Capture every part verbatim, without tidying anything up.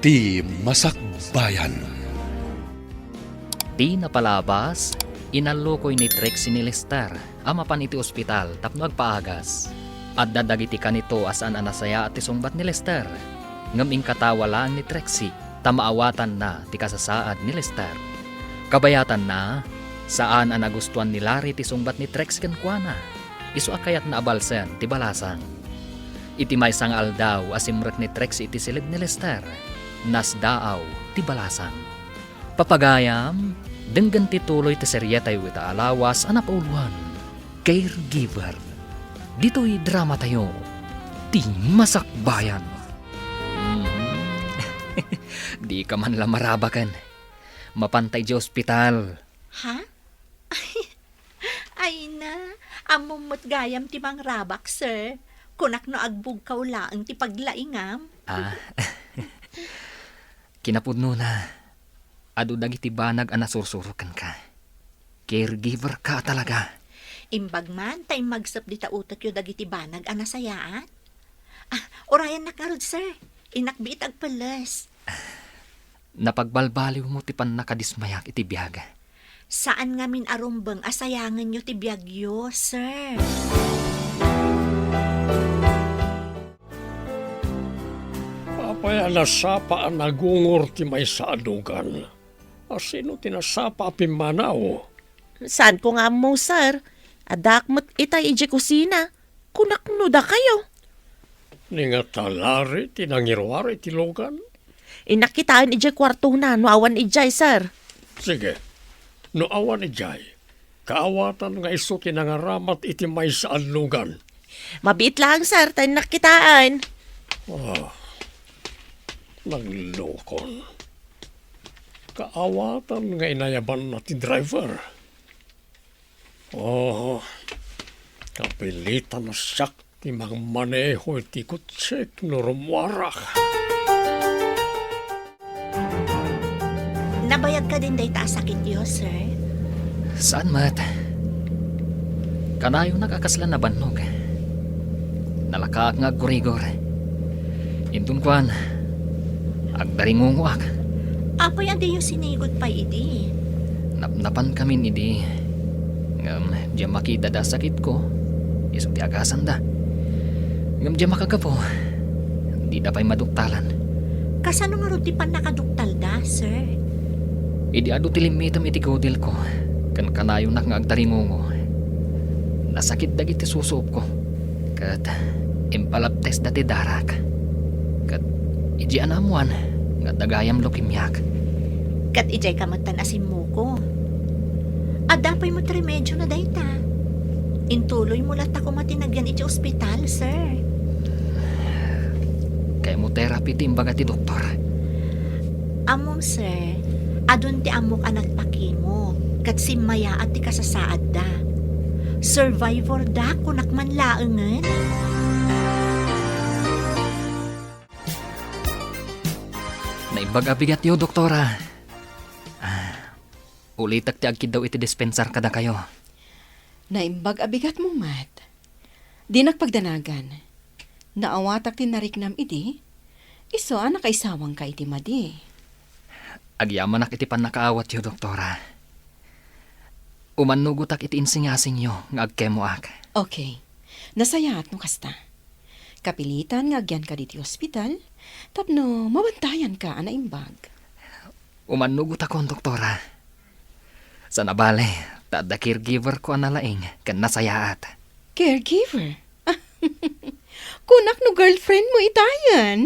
Ti Masakbayan. Ti napalabas, inallukoy ni Trixie ni Lester a mapan iti ospital tapno agpaagas. Adda dagiti kanito a saan a nasayaat ti sungbat ni Lester, ngem inkatawa laeng ni Trixie ta maawatanna ti kasasaad ni Lester. Kabayatanna, saan a nagustuan ni Larry ti sungbat ni Trixie kenkuana. Isu a kayatna a balsen ti balasang. Iti maysa nga aldaw a simrek ni Trixie iti siled ni Lester, nasdaaw ti balasang. Papagayam, denggen ti tuloy ti serietayo ita a lawas a napauluan, Caregiver. Ditoy dramatayo, Ti Masakbayan. Mhm. Dika man la marabaken. Mapanta idiay ospital. Ha? Ay na, ammom met gayam ti mangrabak, sir. Kunak no agbugkaw laeng ti paglaingam. Ah, kinapudnona, adu dagiti banag a nasursuro kenka. Caregiver ka talaga. Imbag man ta immagsep dita utekyo dagiti banag a nasayaat. Ah, urayannak ngarud, sir. Innak biit agpelles. Napagbalbaliwmo ti pannakadismayak iti biag. Saan ngamin a rumbeng a sayangenyo ti biagyo, sir. Apay a nasapa a nagungor ti maysa a lugan? A sino ti nasapa a pimmanaw? Saanko nga ammo, sir. Addaak met itay idiay kusina. Kunak no dakayo. Ni nga talari ti nangiruar iti lugan? Innak kitaen idiay kuartona no awan idiay, sir. Sige. No awan idiay, kaawatan nga isu ti nangaramat iti maysa a lugan. Mabiit laeng, sir, ta innak kitaen. Ah, naglukon. Kaawatan nga inayabanna ti driver. Oh, kapilitan a siak ti mangmaneho iti kotsek no rummuarak. Nabayag kadin dayta a sakityo, sir? Saan met. Kanayonak a kasla nabannog. Nalakaak nga aggurigor. Inton kuan, agdaringungoak. Apay a diyo sinigud pay idi? Napnapankamin idi. Ngem diak makitad a sakitko, isu ti agasanda. Ngem diak makagapu, dida pay maduktalan. Kasano ngarud ti pannakaduktalda, sir? Idi adu ti limmitem iti kudilko, ken kanayonak nga agdaringungo, nasakit dagiti susuopko. Ket impalabtesda ti darak. Ket idiay a naammoan nga adda gayam leukemiak. Ket idiay ka met tan a simmuko. Adda pay met remedio na dayta. Intuloymo latta koma ti nagyan iti ospital, sir. Chemotherapy ti imbaga ti doktor. Ammom, sir, adun ti ammok a nagpakimo, ket simmayaat ti kasasaadda. Survivor da, kunak man laengen. Naimbag a bigatyo, Doktora. Ah, ulitek ti agkiddaw iti dispensar kadakayo. Naimbag a bigatmo met. Dinak pagdanagan. Naawatak ti nariknam idi, isu a nakaisawangka iti madi. Agyamanak iti pannakaawatyo, Doktora. Umannugotak iti insingasingyo nga agkemoak. Okay. Nasayaat no kasta. Kapilitan nga agyanka ditoy ospital tapno mabantayanka a naimbag. Umannugotakon, Doktora. Sana bale, ta adda caregiver ko a nalaing ken nasayaat. Caregiver? Kunak no girlfriend mo itayen.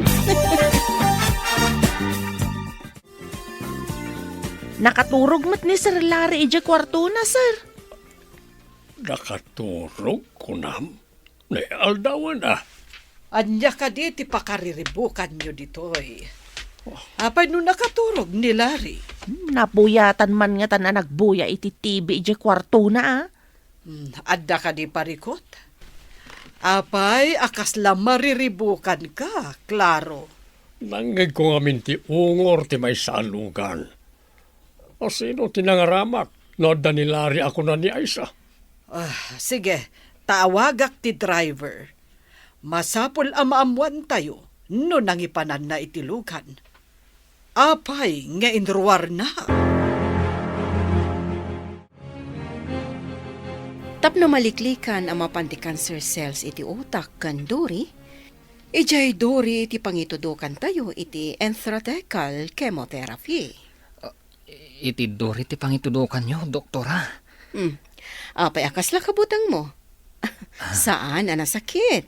Nakaturog met ni Sir Larry idiay kuartona, sir. Nakaturog, kunam? Ni aldawen a. Ania kadi ti pakariribukanyo ditoy? Apay no nakaturog ni Larry? Hmm, nabuyatan man ngatan a nagbuya iti T V idiay kuartona, a. Hmm, adda kadi parikut? Apay a kasla mariribukanka, Claro? Nangngegko ngamin ti ungor ti maysa a lugan. A sino ti nangaramak no adda ni Larry a kuna ni Aisa? Ah, sige, tawagak ti driver. Masapul a maammoantayo no nangipananna iti lugan. Apay nga inruarna? Tapno maliklikan a mapan ti cancer cells iti utak ken duri, idiay duri ti pangitudokantayo iti intrathecal chemotherapy. Iti duri ti pangitudokanyo, Doktora? Hmm. Apay a kasla kabutengmo? Saan a nasakit?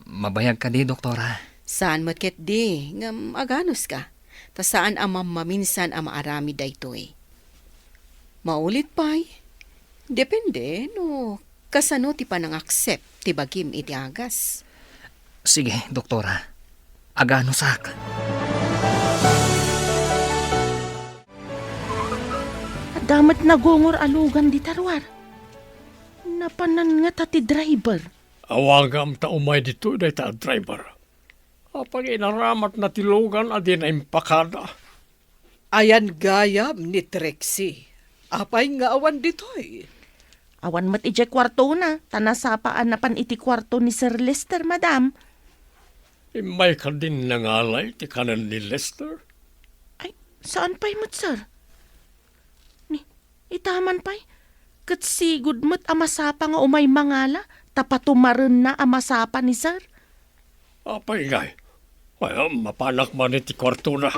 Mabayag kadi, Doktora? Saan met ketdi, ngem aganuska. Ta saan a mammaminsan a maaramid daytoy. Maulit pay, depende no kasano ti panangaccept ti bagim iti agas. Sige, Doktora. Aganusak. Adda met nagungor a lugan dita ruar. Napanan ngata ti driver. Awagam ta umay ditoy dayta a driver. Apay nga inaramatna ti lugan a dina impakada? Ayan gayam ni Trixie. Apay nga awan ditoy? Awan met idiay kuartona, ta nasapa a napan iti kuarto ni Sir Lester, madam. Immay kadin nangalay ti kanen ni Lester? Ay, saan pay met, sir? Ni, itaman pay, ket sigud met a masapa nga umay mangala, ta patumarenna a masapa ni sir. Apay ngay? Ay, mapanak man iti kuartona.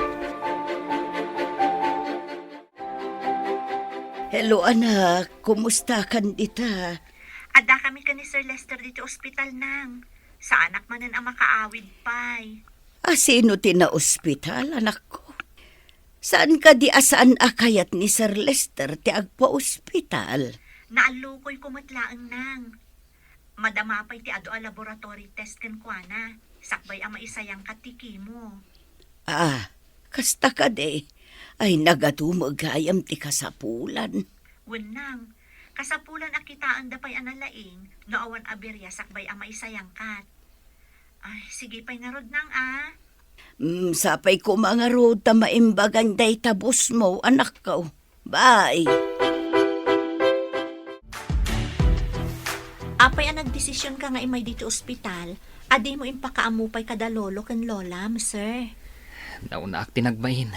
Hello, anak. Kumusta kan dita? Adda kami ken ni Sir Lester diti ospital, nang. Saanak manen a makaawid pay. A, sino ti naospital, anakko? Saan kadi a saan a kayat ni Sir Lester ti agpaospital? Naallukoyko met laeng, nang. Madama pay ti adu a laboratory test kenkuana, sakbay a maisayangkat ti chemo. Ah, kasta kadi. Ay, nagatumeg gayam ti kasapulan. Wen, nang, kasapulan a kitaenda pay a nalaing no awan a biria sakbay a maisayangkat. Ay, sige pay ngarud, nang, a. Mm, sapay koma ngarud ta maimbagan dayta busmo, anakko. Bye. Apay a nagdesisionka nga immay ditoy ospital, a dimo impakaammo pay kada lolo ken lolam, sir? Naunaak ti nagbain.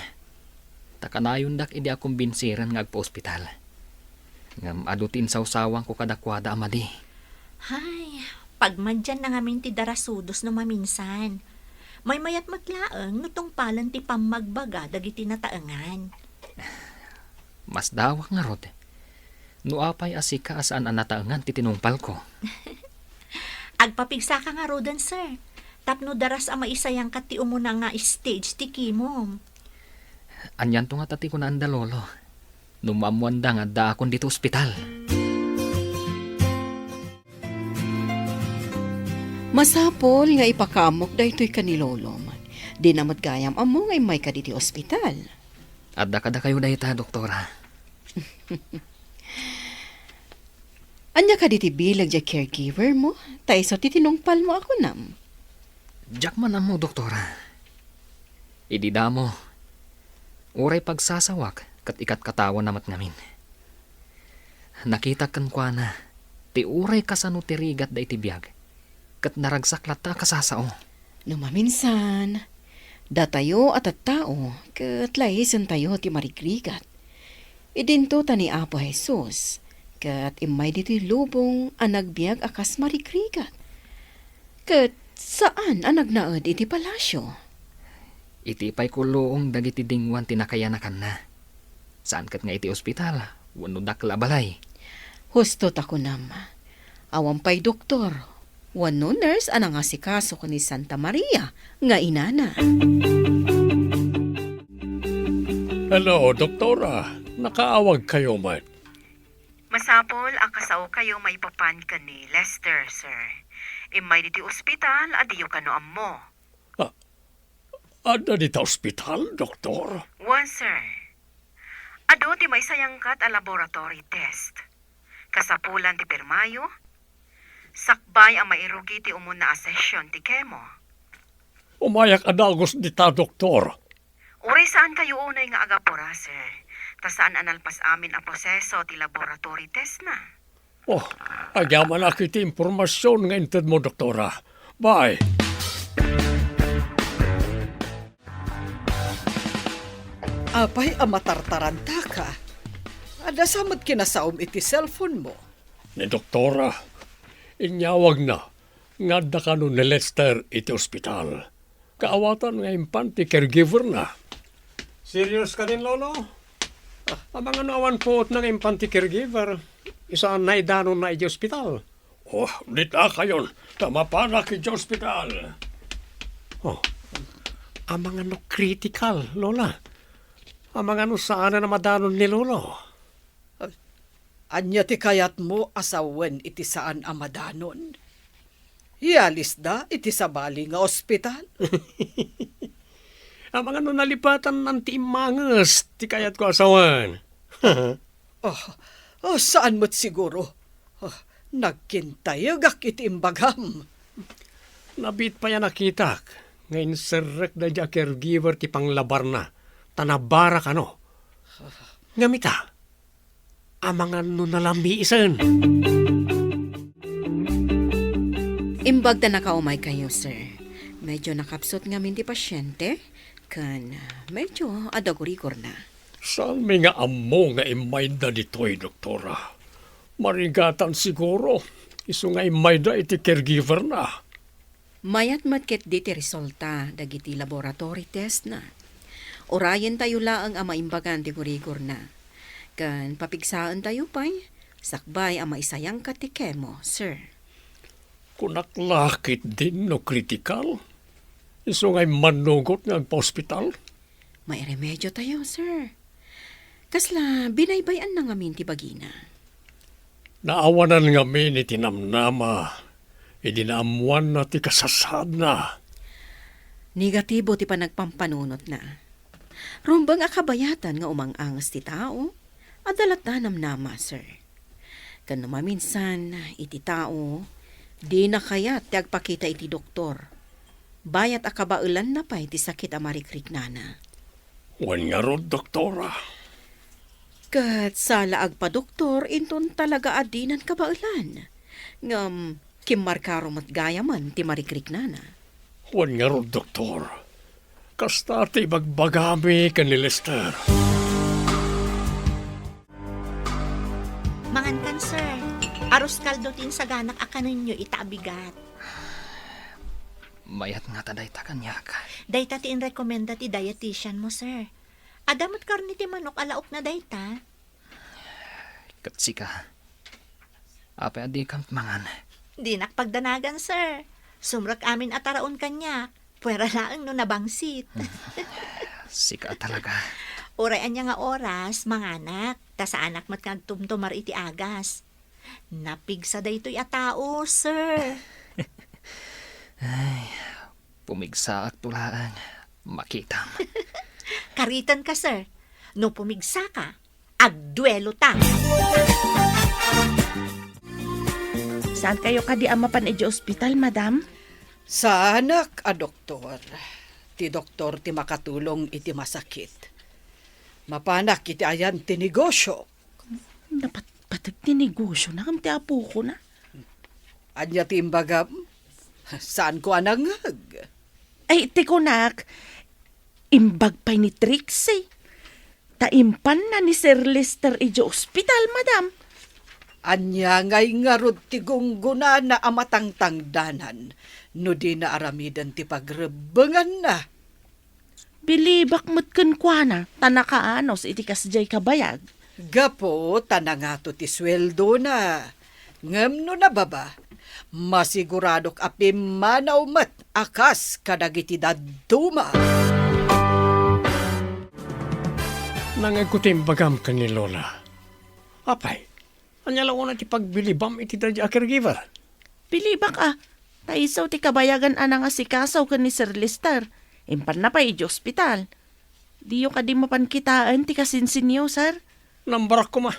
Ta kanayondak idi a kumbinsiren nga agpaospital. Ngem adu ti insawsawangko kadakuada a madi. Hay, pagmadianna ngamin ti darasudos no maminsan. Maymayat met laeng no tungpalen ti pammagbaga dagiti nataengan. Masdawak ngarud. No apay a sika a saan a nataengan ti tinungpalko. Agpapigsaka ngaruden, sir. Tapno daras a maisayangkat ti umuna nga stage ti chemo. Anianto ngata ti kunaanda, lolo? No maammoanda nga addaakon ditoy ospital. Masapul nga ipakaammok daytoy ken ni lolom. Dina met gayam ammo nga immayka ditoy ospital. Adda kadakayo dayta, doktora. Ania kadi ti bileg diay caregiver mo? Ta isu ti tinungpal mo a kunam. Diak man ammo, doktora. Idi damo, uray pagsasawak ket ikatkatawana met ngamin. Nakitak kenkuana ti uray kasano ti rigatda iti biag, ket naragsak latta a kasasao. No maminsan, datayo a tattao ket laisentayo ti marigrigat. Idinto ta ni Apo Jesus ket immay ditoy lubong a nagbiag a kas marigrigat. Ket saan a nagnaed iti palasio. Iti pay kulluong dagiti dinguan ti nakayanakanna. Saan ket nga iti ospital wenno dakkel a balay. Husto ta kunam, awan pay doktor wenno nurse a nangasikaso ken ni Santa Maria nga inana. Hello, doktora. Nakaawagkayo met? Masapul a kasaokayo maipapan ken ni Lester, sir. Immay ditoy ospital a diyo kano ammo. Ah, adda dita ospital, doktor? Wen, sir. Adu ti maisayangkat a laboratory test. Kasapulan ti pirmayo, sakbay a mairugi ti umuna a session ti chemo. Umayak a dagus dita, doktor. Uray saankayo unay nga agapura, sir, ta saan a nalpas amin a proseso ti laboratory testna. Oh, agyamanak iti impormasion nga intedmo, doktora. Bye. Apay a matartarantaka? Adda sa met kinasaom iti cellphone mo? Ni doktora, inyawagna nga adda kano ni Lester iti ospital. Kaawatan nga impan ti caregiver-na. Serious kadin, Lolo? Amangan no awan puotna nga impan ti caregiver. Isu a naidanonna iti ospital. Oh, ditakayon, ta mapanak iti ospital. Oh, amangan no critical, Lola. Amangan no saan a madanon ni Lolo. Ania ti kayatmo a sawen iti saan a madanon? Ialisda iti sabali nga ospital? Amangan no nalipatanna ti immanges ti kayatko a sawen. Oh, oh, saan met siguro. Oh, nagkintayegak iti imbagam. Nabiit pay a nakitak nga inserrekda idiay a caregiver ti panglabarna, ta nabara kano. Ngem ita, amangan no nalamiisen. Imbag ta nakaumaykayo, sir. Medyo nakapsut ngamin ti pasyente, ken medyo adda gurigorna. Saanmi nga ammo nga immayda ditoy, doktora. Marigatan siguro, isu nga immayda iti caregiver-na. Mayat met ketdi ti resulta dagiti laboratory test-na. Urayentayo laeng a maimbagan ti gurigorna. Ken papigsaentayo pay, sakbay a maisayangka ti chemo, sir. Kunak la ketdin no kritikal? Isu nga immannugot nga agpaospital? Mairemediotayo, sir. Kasla binaybay-anna ngamin ti bagina. Naawanan ngamin iti namnama idi naammoanna ti kasasaadna. Negatibo ti panagpampanunotna. Rumbeng a kabayatan nga umang-anges ti tao, adda latta namnama, sir. Ken no maminsan, iti tao, dina kayat ti agpakita iti doktor. Bayat a kabaelanna pay ti sakit a marikriknana. Wen ngarud, doktora. Ket sala agpadoktor inton talaga a dinan kabaelan. Ngem kimmarkaro met gayamen ti marikriknana. Wen ngarud, doktor. Kasta ti ibagbagami ken ni Lester. Mangankan, sir. Arroz caldo ti insaganak a kanenyo ita a bigat. Mayat ngata dayta kaniak. Dayta ti inrekomenda ti dietitian mo, sir. Adda met karne ti manok a laokna dayta. Ket sika, apay a dikam mangan? Dinak pagdanagan, sir. Sumrek amin a taraon kaniak. Puera laeng no nabangsit. Sika talaga. Uray ania nga oras, manganak, ta saanak met nga agtumtumar iti agas. Napigsa daytoy a tao, sir. Ay, pumigsaak to laeng, makitam. Karitenka, sir. No pumigsaka, agduelota. Saankayo kadi a mapan idiay ospital, madam? Saanak a doktor. Ti doktor ti makatulong iti masakit. Mapanak iti ayan ti negosio. Napatpateg ti negosiona ngem ti apokona. Ania ti imbagam? Saanko a nangngeg. Ay, ti kunak, imbag pay ni Trixie. Ta impanna ni Sir Lester idiay ospital, madam. Ania ngay ngarud ti gunggonana a matangtangdanan no dina aramiden ti pagrebbenganna? Bilibak met kenkuana ta nakaanus iti kasdiay kabayag. Gapu ta nangato ti sueldona. Ngem no nababa, masiguradok a pimmanaw met a kas kadagiti dadduma. Nangngegko ti imbagam ken ni Lola. Apay, ania la unay ti pagbilibam iti daydi a caregiver? Bilibak a, ta isu ti kabayagan a nangasikaso ken ni Sir Lester. Impanna pay idiay ospital. Diyo kadi mapan kitaen ti kasinsinyo, sir? Nambarak koma.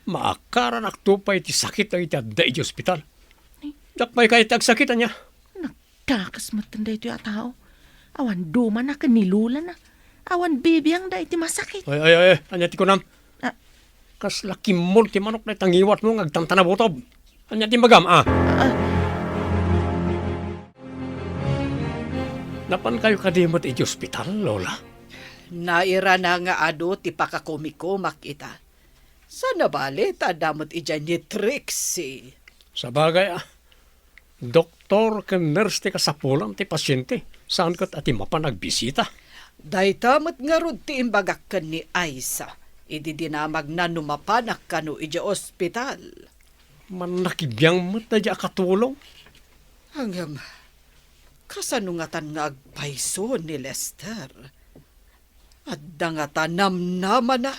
Maakaranakto pay ti sakit dagiti adda idiay ospital. Ay. Diak pay kayat ti agsakit, ania? Nagkakes metten daytoy a tao. Awan dumana ken ni Lolana. Awan bibiangda iti masakit. Ay, ay, ay, ay. Ania ti kunam? Ah. Kasla kimmol ti manok dayta ngiwatmo nga agtantanabutob. Ania ti imbagam, a? Ah. Napankayo kadi met iti ospital, Lola? Nairana nga adu ti pakakumikumak ita. Saan a bale ta adda met idiay ni Trixie. Sabagay, a, doktor ken nurse ti kasapulan ti pasiente, saan ket a ti mapan agbisita. Dayta met ngarud ti imbagak ken ni Aisa idi dinamagna no mapanak kano idiay ospital. Mannakibiang met daydiay a katulong. Ngem, kasano ngatan nga agpayso ni Lester? Adda ngata namnamana?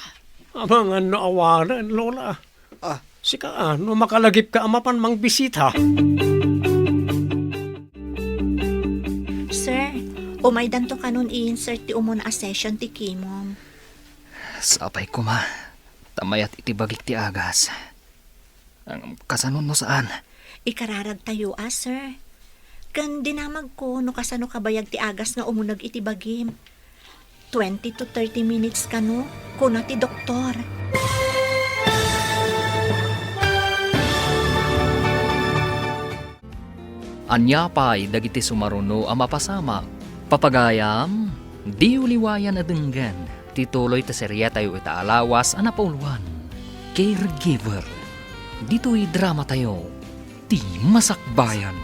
Amangan no awanen, Lola. Ah. Sika, a, no makalagipka a mapan mangbisita. Sir, umaydanto kanon i-insert ti umuna a session ti chemo. Sapay koma, ta mayat iti bagik ti agas. Ang kasano no saan? Ikararagtayo a, sir. Ken dinamagko no kasano kabayag ti agas nga umuneg iti bagim. Twenty to thirty minutes kano, kuna ti doktor. Ania pay dagiti sumaruno a mapasamak? Papagayam, diyo liwayan a denggen ti tuloy ti serietayo ita a lawas a napauloan, Caregiver. Ditoy dramatayo, Ti Masakbayan.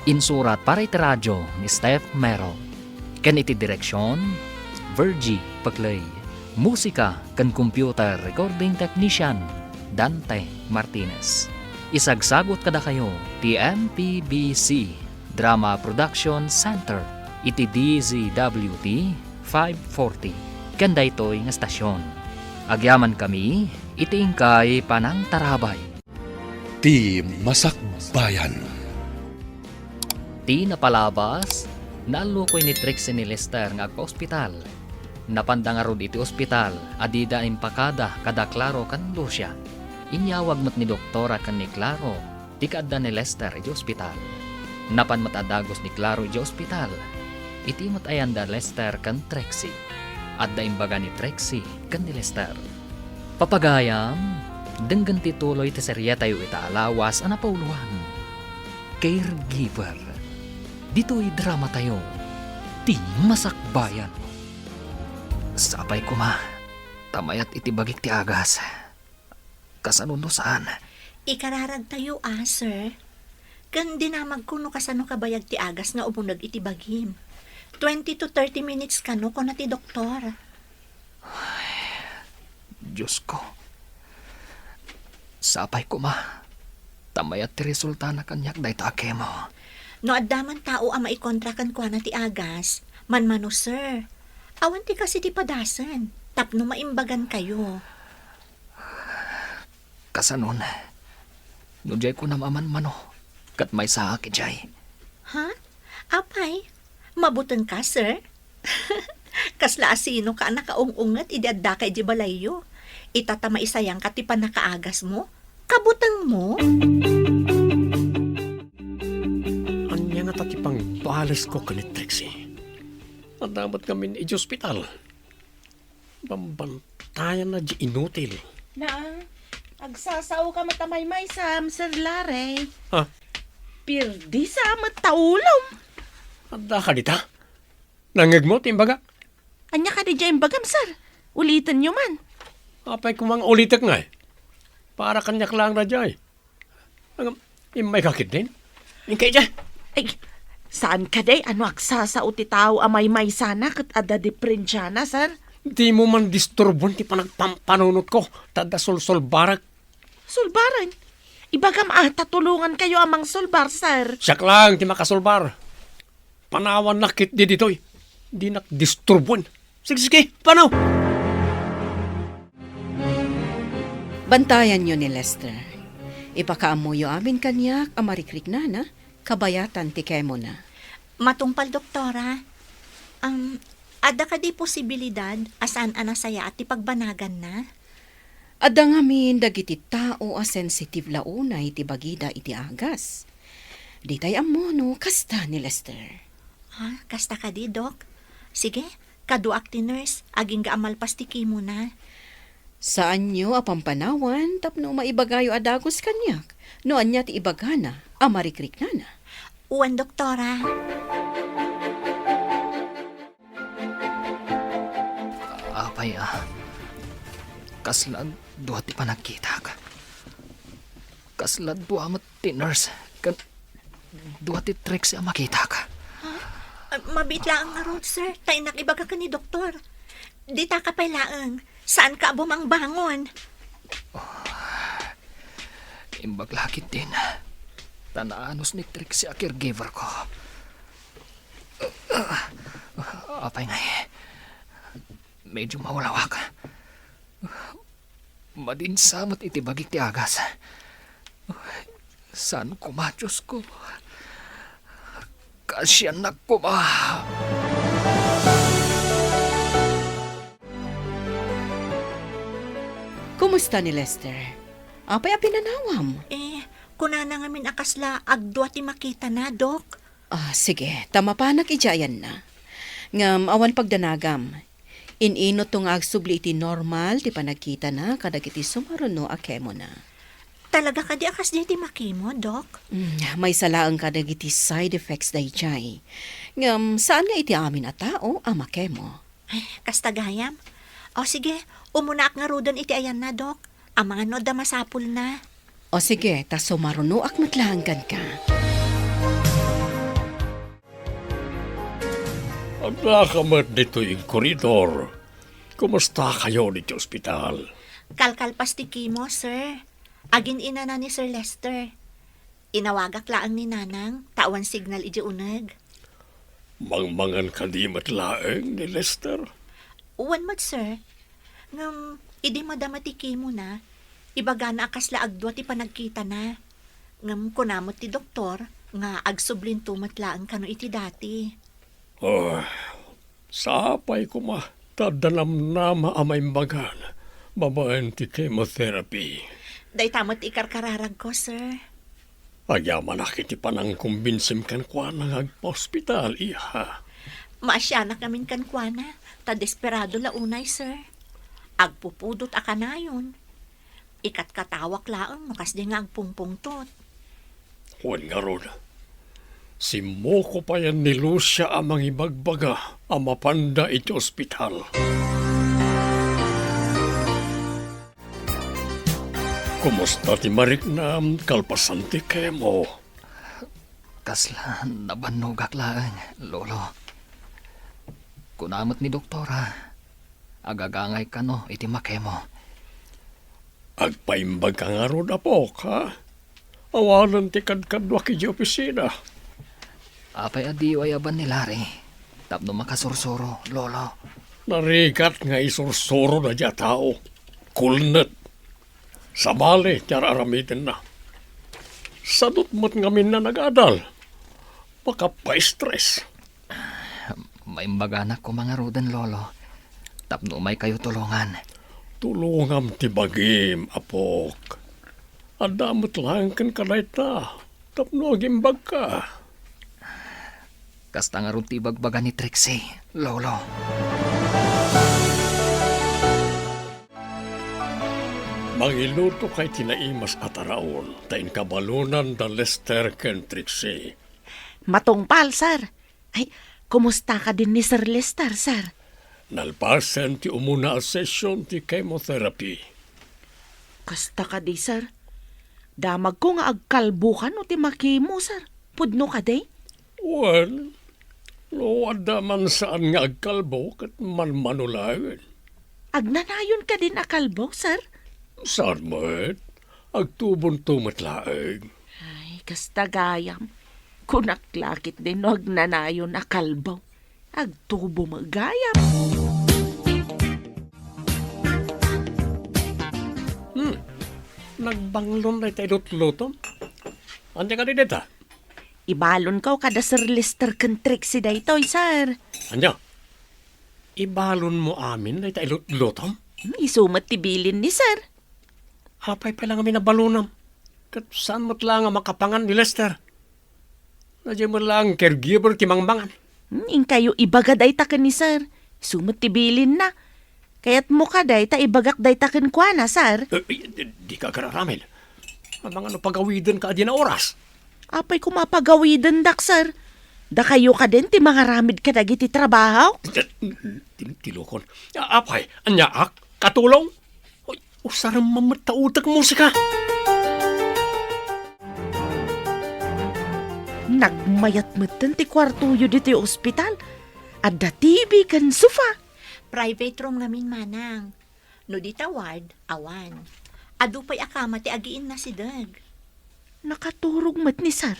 Insurat para iti radio ni Steph Mero. Ken iti direksion, Virgie Paclay. Musika ken computer recording technician, Dante Martinez. Isagsagut kadakayo ti M P B C Drama Production Center iti D Z W T five forty ken daytoy nga estasion. Agyamankami iti inkay panangtarabay. Ti Masakbayan. Ti napalabas, naallukoy ni Trixie ni Lester nga agpaospital. Napanda ngarud iti ospital a dida impakada kada Claro ken Lucia. Inyawag met ni doktora ken ni Claro ti kaadda ni Lester iti ospital. Napan met a dagus ni Claro iti ospital. Iti met ayanda Lester ken Trixie. Adda imbaga ni Trixie ken ni Lester. Papagayam, denggen ti tuloy ti serietayo ita a lawas a napauloan, Caregiver. Ditoy dramatayo, Ti Masakbayan. Sapay koma, ta mayat iti bagik ti agas. Kasano no saan? Ikararagtayo a, sir. Ken dinamagko no kasano kabayag ti agas nga umuneg iti bagim. Twenty to thirty minutes kano, kuna ti doktor. Ay, Diosko. Sapay koma. Ta mayat ti resultana kaniak dayta a chemo. No adda man tao a maikontra kenkuana ti agas, manmano, sir. Awan ti kas iti padasen, tapno maimbagankayo. Kasanon, no diay kunam a manmano, ket maysaak idiay. Ha? Apay, mabutengka, sir? Kasla asinoka a nakaung-unget idi addaka idiay balayyo? Ita ta maisayangka ti pannakaagasmo? Kabutengmo? Ania ngata ti pangbalesko ken ni Trixie? Adda met ngamin idiay ospital. Bambantayanna diay inutil. Naa, agsasaoka met a maymaysam, Sir Larry. Ha? Pirdisa met ta ulom. Adda ka dita? Nangngegmo ti imbagak? Ania kadi diay imbagam, sir? Ulitenyo man. Apay koma nga ulitek ngay? Para kaniak laeng daydiay. Ngem, immayka ketdin? Inkay idiay. Ay, saan kadi a no agsasao ti tao a maymaysana ket adda diferensiana, sir? Dimo man disturboen ti panagpampanunotko, ta adda sulsulbarek. Sulbaren? Ibagam a ta tulongankayo a mangsulbar, sir. Siak laeng ti makasulbar. Panawannak ketdi ditoy. Dinak disturboen. Sige, sige, panaw! Bantayanyo ni Lester. Ipakaammoyo amin kaniak a marikriknana, kabayatan ti kemona. Matungpal, doktora. Am, adda kadi posibilidad a saan a nasayaat ti pagbanaganna? Adda ngamin dagiti tao a sensitive la unay ti bagida iti agas. Ditay ammo no kasta ni Lester. Ha? Kasta kadi, Dok? Sige, kaduak ti nurse, agingga a malpas ti kimona. Saanyo a pampanawan tapno maibagayo a dagus kaniak no ania ti ibagana a marikriknana. Wen, doktora. Apay a, kasla dua ti panagkitak. Kasla dua met ti nurse ken dua ti Trixie a makitak. Ah, mabiit laeng ngarud, sir. Ta innak ibaga ken ni doktor. Ditaka pay laeng. Saanka a bumangbangon. Imbag la ketdin. Ta naanus ni Trixie a caregiver ko. Apay ngay, medyo mawlawak. Madinsa met iti bagik ti agas. Saan koma, Dios ko? Kaasiannak koma. Kumusta ni Lester? Apay a pinanawam? Eh, kunana ngamin a kasla agdua ti makitana, Dok. Ah, sige, ta mapanak idiay ayanna. Ngem awan pagdanagam. In-inutto nga agsubli iti normal ti panagkitana kadagiti sumaruno a kemona. Talaga kadi a kasdiay ti makemo, Dok? Mm, maysa laeng kadagiti side effects daydiay. Ngem saan nga iti amin a tao a makemo. Ay, kasta gayam. O sige, umunaak ngaruden iti ayanna, Dok. Amangan no adda masapulna. O sige, ta sumarunoak met laeng kenka. Addaka met ditoy iti koridor. Kumustakayo ditoy ospital? Kalkalpas ti kemo, sir. Agin-inana ni Sir Lester. Inawagak laeng ni Nanang, ta awan signal idiay uneg. Mangmangan kadi met laeng ni Lester? Wen met, sir. Ngem, idi madama ti kemona, ibagana a kasla agdua ti panagkitana. Ngem kuna met ti doktor nga agsublinto met laeng kano iti dati. Oh, sapay koma, ta adda namnama a maimbagan babaen ti chemotherapy. Dayta met ti ikarkararagko, sir. Agyamanak iti panangkumbinsim kenkuana nga agpaospital, iha. Maasianak ngamin kenkuana, ta desperado la unay, sir. Agpupudot a kanayon. Ikatkatawak laeng no kasdi nga agpungpungtot. Wen ngarud, simmuko payen ni Lucia a mangibagbaga a mapanda iti ospital. Kumusta ti mariknam kalpasan ti kemo? Kasla nabannogak laeng, Lolo. Kuna met ni doktora, agagangay kano iti makemo. Agpaimbagka ngarud, apok, ha? Awanen ti kadkaduak idiay opisina. Apay a diyo ayaban ni Larry tapno makasursuro, Lolo? Narigat nga isursuro daydiay a tao. Kulnet. Sabali ti ar-aramidenna. Sadut met ngamin a nagadal. Makapaistres. Maimbaganak koma ngaruden, Lolo, tapno umaykayo tulongan. Tulongam ti bagim, apok. Adda met laeng kenka dayta tapno agimbagka. Kasta ngarud ti ibagbaga ni Trixie, Lolo. Mangilutoka iti naimas a taraon ta inkabalonan da Lester ken Trixie. Matungpal, sir. Ay, kumusta kadin ni Sir Lester, sir? Nalpasen ti umuna a session ti chemotherapy. Kasta kadi, sir? Damagko nga agkalbo kano ti makemo, sir. Pudno kadi? Wen, no adda man saan nga agkalbo, ket manmano laeng. Agnanayon kadin a kalbo, sir? Saan met? Agtubonto met laeng. Ay, kasta gayam. Kunak la ketdin no agnanayon a kalbo. Agtubo met gayam. Hmm. Nagbanglon dayta ilutlutom. Ania kadi dayta? Ibalonko kada Sir Lester ken Trixie daytoy, sir. Ania? Ibalonmo amin dayta ilutlutom? Hmm, isu met ti bilin ni sir. Apay pay la ngamin a balonam? Ket saan met la nga makapangan ni Lester? Daydiay met laeng caregiver ti mangmangan. Hmm, inkayo ibaga dayta ken ni sir. Isu met ti bilinna. Kayatmo kadi ta ibagak dayta kenkuana, sir? Eh, eh, di, dika agar-aramid. Amangan no pagawidenka a dina oras. Apay koma a pagawidendak, sir? Dakayo kadin ti mangaramid kadagiti trabaho? Tin-, tinulokon. A-, apay, aniaak? Katulong? Uy, usarem man met ta utek musika. Nagmayat metten ti kuartoyo ditoy ospital. Adda T V ken sofa. Private room ngamin, manang. No dita ward, awan. Adu pay a kama ti agiinnasideg. Nakaturog met ni Sir.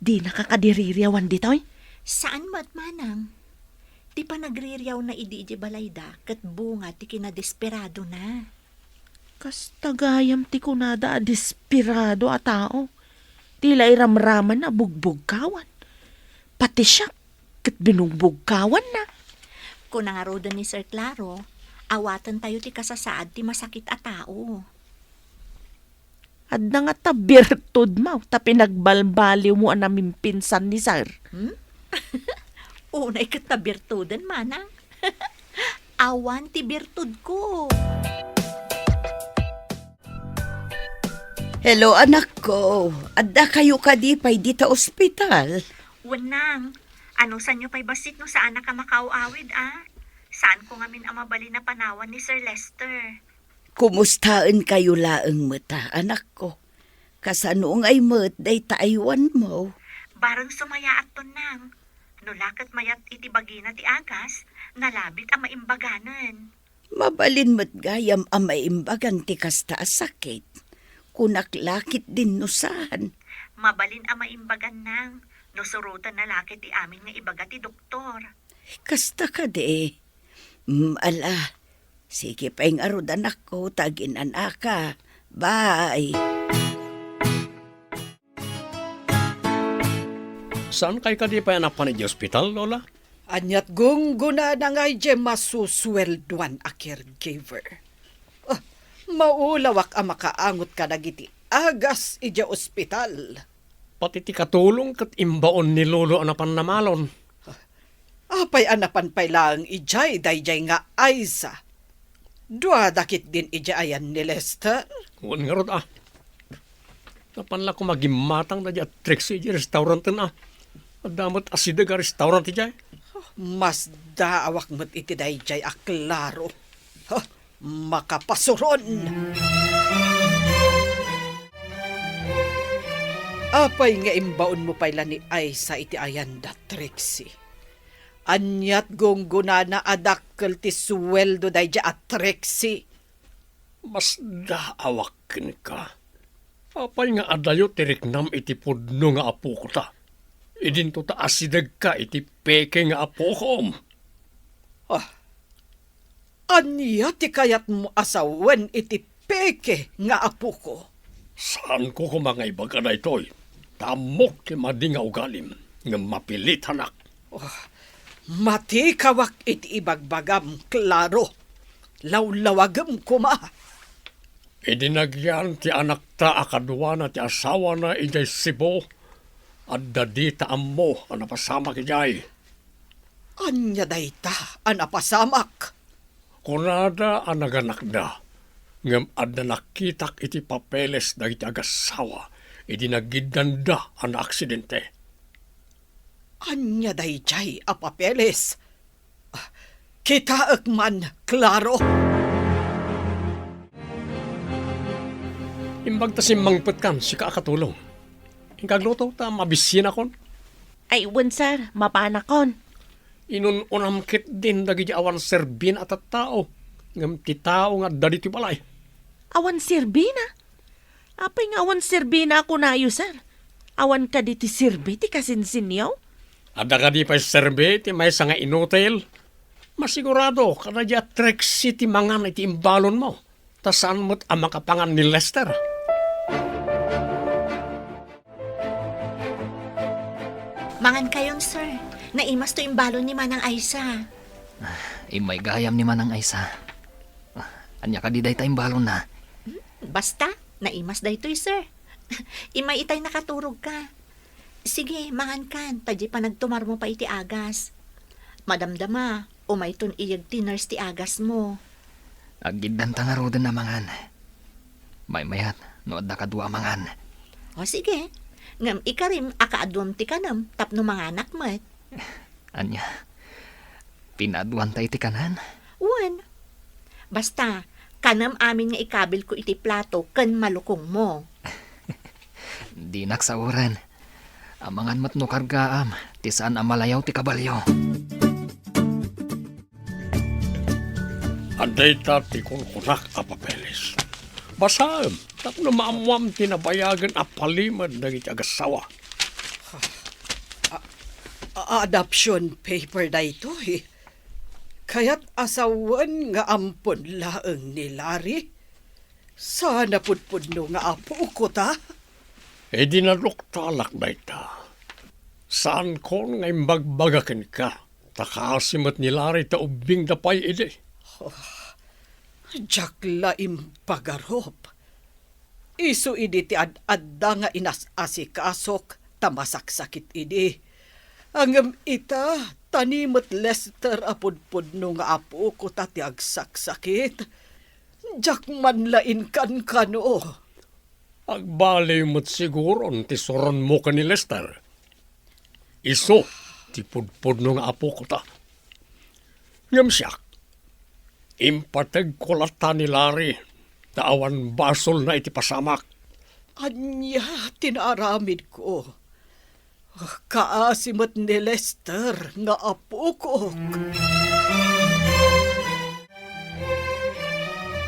Dinaka kadi ririawan ditoy? Saan met, manang. Ti panagririawna idi idiay balayda ket bunga ti kinadesperadona. Kasta gayam ti kunada a desperado a tao. Ti la iramramanna a bugbugkawan. Pati siak, ket binungbugkawanna. Kuna ngaruden ni Sir Claro, awatentayo ti kasasaad ti masakit a tao. Adda ngata birtudmo ta pinagbalbaliwmo a namimpinsan ni Sir. Hmm? Unay ket ta birtuden, manang. Awan ti birtudko. Hello, anakko. Adda kayo kadi pay dita ospital? Wen, nang. Anusanyo pay bassit no saanak a makaaw-awid, a? Saanko ngamin a mabalin a panawan ni Sir Lester. Kumustaen kayo laeng met, anakko? Kasano ngay met dayta aywanmo? Bareng sumayaatton, nang. No la ket mayat iti bagina ti agas, nalabit a maimbaganen. Mabalin met gayam a maimbagan ti kasta a sakit. Kunak la ketdin no saan. Mabalin a maimbagan, nang, no surotenna la ket ti amin nga ibaga ti doktor. Kasta kadi. Mm, ala. Sige pay ngarud, anakko, ta aginan-aka. Bye. Saankay kadi pay a napan idiay ospital, Lola? Ania't gunggonana nga idiay masusueldoan a caregiver? Ah, maulawak a makaangot kadagiti agas idiay ospital. Pati ti katulong ket imbaon ni Lolo a napan namalon. Apay a napan pay laeng idiay daydiay nga Aiza? Duada ketdin idiay ayan ni Lester? Wen ngarud, a. Napan la koma gimmatang daydiay a Trixie idiay restauranten, a. Adda met asideg a restaurant idiay. Masdaawak met iti daydiay a Claro. Ha, makapasuron! Apay nga imbaonmo pay la ni Aiza iti ayanda, Trixie? Ania't gunggonana a dakkel ti sueldo daydiay a Trixie? Masdaawak kenka. Apay nga adayo ti riknam iti pudno nga apokota? Idinto ta asidegka iti peke nga apokom. Ah, ania ti kayatmo a sawen iti peke nga apoko? Saanko koma nga ibaga daytoy, ta ammok ti madi nga ugalim, ngem mapilitanak. Oh, matikawak iti ibagbagam, Claro. Lawlawagem koma. Idi nagyan ti anakta a kaduana ti asawana idiay Cebu, adda dita ammo a napasamak idiay. Ania dayta a napasamak? Kunada a naganakda, ngem adda nakitak iti papeles dagiti agassawa idi nagiddanda a naaksidente. Ania daydiay a papeles? Ah, kitaek man, Claro. Imbag ta simmangpetkan, sika a katulong. Inka agluto ta mabisienakon. Ay, wen, sir, mapanakon. Inun-unam ketdin dagiti awan serbina a tattao, ngem ti tao nga adda ditoy balay. Awan serbina? Apay nga awan serbina a kunayo, sir? Awan kadi ti serbi ti kasinsinyo? Adda kadi pay serbi ti maysa nga inutil? Masigurado, kadaydiay a Trixie ti mangan iti imbalonmo, ta saan met a makapangan ni Lester. Mangan kayon, sir. Naimas to imbalon ni Manang Aisa. Ah, immay gayam ni Manang Aisa. Ah, ania kadi dayta imbalonna? Hmm, basta, naimas daytoy, sir. Immay itay nakaturogka. Sige, mangankan, ta diay panagtumarmo pay iti agas. Madamdama, umayton iyeg ti nurse ti agasmo. Aggiddanta ngaruden a mangan. Maymayat no adda kadua a mangan. O sige, Ngem ikarim a kaaduam ti kanem tapno manganak met. Ania, pinaaduanta iti kanen? Wen. Basta, kanem amin nga ikabilko iti plato ken malukongmo. Dinak saoren. Amangan met no kargaam ti saan a malayaw ti kabalio. Adda ita ti kunkunak a papeles. Basaem tapno maammoam ti nabayagen a palimed dagiti agassawa. A-, a-, adoption paper daytoy. Kayat a sawen nga ampon laeng ni Larry? Saan a pudpudno nga apok ta? Idi naduktalak dayta, saankon nga imbagbaga kenka, ta kaasi met ni Larry ta ubbingda pay idi. Oh, diak la impagarup. Isu idi ti ad-adda nga inas-asikasok ta masaksakit idi. Ngem ita, ta ni met Lester a pudpudno nga apok ta ti agsaksakit. Diak man la inkankano. Agbaliw met siguron ti suronmo ken ni Lester. Isu ti pudpudno nga apok ta. Ngem siak, impategko latta ni Larry ta awan basolna iti pasamak. Ania ti naaramidko? Kaasi met ni Lester nga apokok.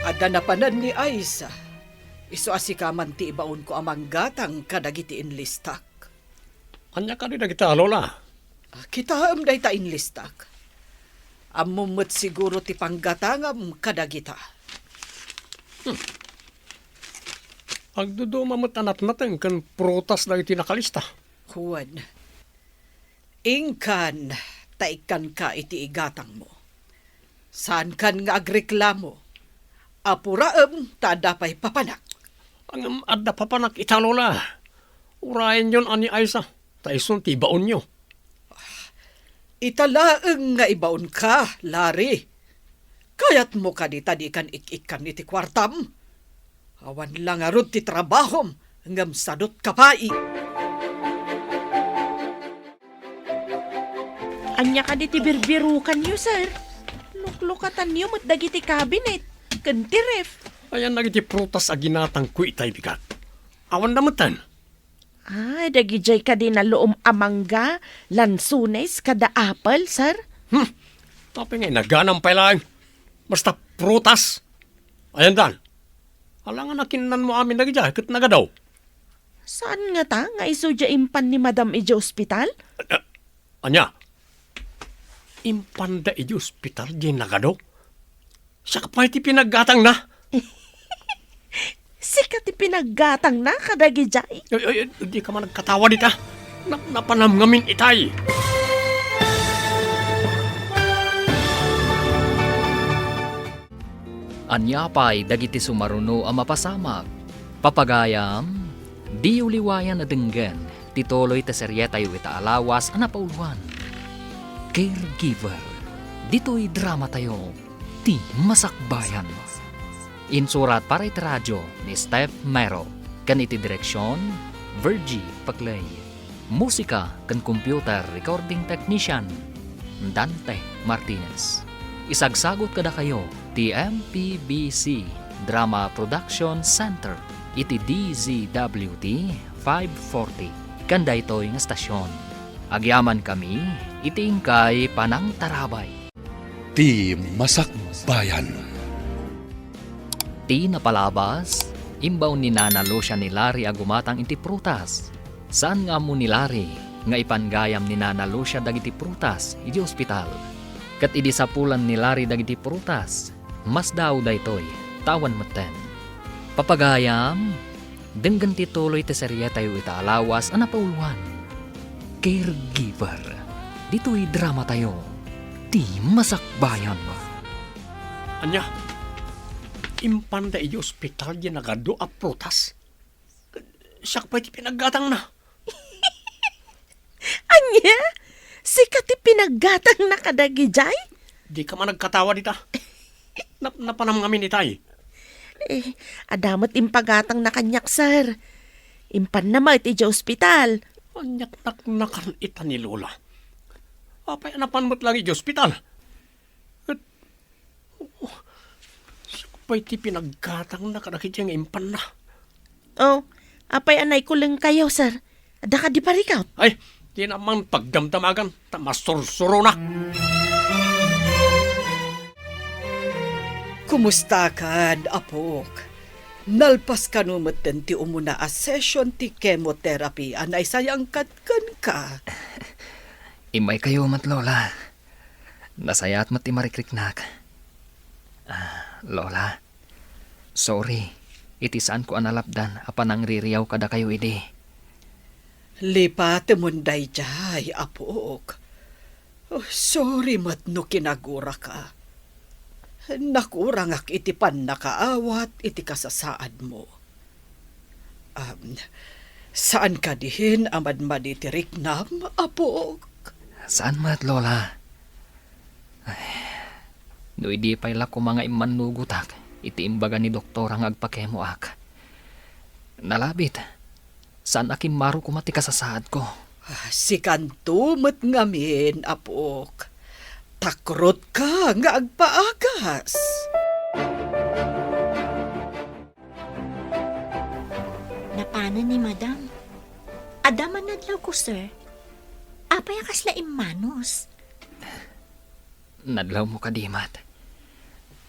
Adda napanen ni Aiza. Isu a sika man ti ibaonko a manggatang kadagiti inlistak. Ania kadi dagita, Lola? Ah, kitaem dayta inlistak. Ammom met siguro ti panggatangam kadagita. Hmm. Agduduma met a natnateng ken prutas dagiti nakalista. Wen, inkan ta ikkanka iti igatangmo. Saankan nga agreklamo. Apuraem ta adda pay papanak. Ngem adda papanak ita, Lola. Urayenyon a ni Aiza, ta isun ti ibaonyo. Ita laeng nga ibaonka, Larry. Kayatmo kadi ta dikan ik-ikkan iti kuartam? Awan la ngarud ti trabahom ngem sadut ka pay. Ania kadi ti birbirukanyo, sir? Luklukatanyo met dagiti cabinet ken ti ref. Ayan dagiti prutas a ginatangko itay, bigat. Awan da metten. Ah, dagidiay kadi naluom a mangga, lansones, kada apple, sir? Hmm. Apay nga inaganam pay laeng? Basta prutas. Ayan dan. Alangan a kinnanmo amin dagidiay ket nagadu. Saan ngata nga isu diay impan ni Madam idiay ospital? Ah, ania? Impanda idiay ospital diay nagadu? Siak pay ti pinaggatangna. Sika ti pinaggatangna kadagidiay? Ay, ay, ay, dika man agkatawa dita. Nap-, napanam ngamin itay. Ania pay dagiti sumaruno a mapasamak? Papagayam, diyo liwayan a denggen ti tuloy ti serietayo ita a lawas a napauloan, Caregiver. Ditoy dramatayo, Ti Masakbayan. Insurat para iti radio ni Steph Mero, ken iti direksion, Virgie Paclay. Musika ken computer recording technician, Dante Martinez. Isagsagut kadakayo ti M P B C Drama Production Center iti D Z W T five forty ken daytoy nga stasyon. Agyamankami iti inkay panangtarabay. Ti Masakbayan. Ti napalabas, imbaon ni Nana Lucia ni Larry a gumatang iti prutas. Saan nga ammo ni Larry nga ipanggayam ni Nana Lucia dagiti prutas iti ospital. Ket idi sapulan ni Larry dagiti prutas, masdaaw daytoy, ta awan metten. Papagayam, denggen ti tuloy ti serietayo ita a lawas a napauloan, Caregiver. Ditoy dramatayo, Ti Masakbayan. Ania? Impanda idiay ospital diay nagadu a prutas? Siak pay ti pinaggatangna. Ania? Sika ti pinaggatangna kadagidiay? Dika man agkatawa dita. Nap-, napanam ngamin itay. Eh, adda met impagatangna kaniak, sir. Impanna met idiay ospital. Aniak naknakan ita ni Lola? Apay a napan met laeng idiay ospital? Ket, oh, siak pay ti pinaggatangna kadagiti nga impanna. Oh, apay a naikulengkayo, sir? Adda kadi parikut? Ay, dinak man pagdamdamagan, ta masursuronak. Kumustakan, apok? Nalpas kano metten ti umuna a session ti chemotherapy a naisayangkat kenka? Immaykayo met, Lola. Nasayaat met ti marikriknak. Ah, Lola, sorry iti saanko a nalapdan a panangririaw kadakayo idi. Lipatemon daydiay, apok. Oh, sorry met no kinaguraka. Nakurangak iti pannakaawat iti kasasaadmo. Am, saan kadi a madmadi ti riknam, apok? Saan met, Lola. Ay, no idi pay la koma nga immannugotak iti imbaga ni doktora nga agpakemoak. Nalabit, saan a kimmaro koma ti kasasaadko. Ah, sikanto met ngamin, apok. Takrotka nga agpaagas. Napanen ni Madam. Adda man nadlawko, sir. Apay a kasla immanus? Nadlawmo kadi met.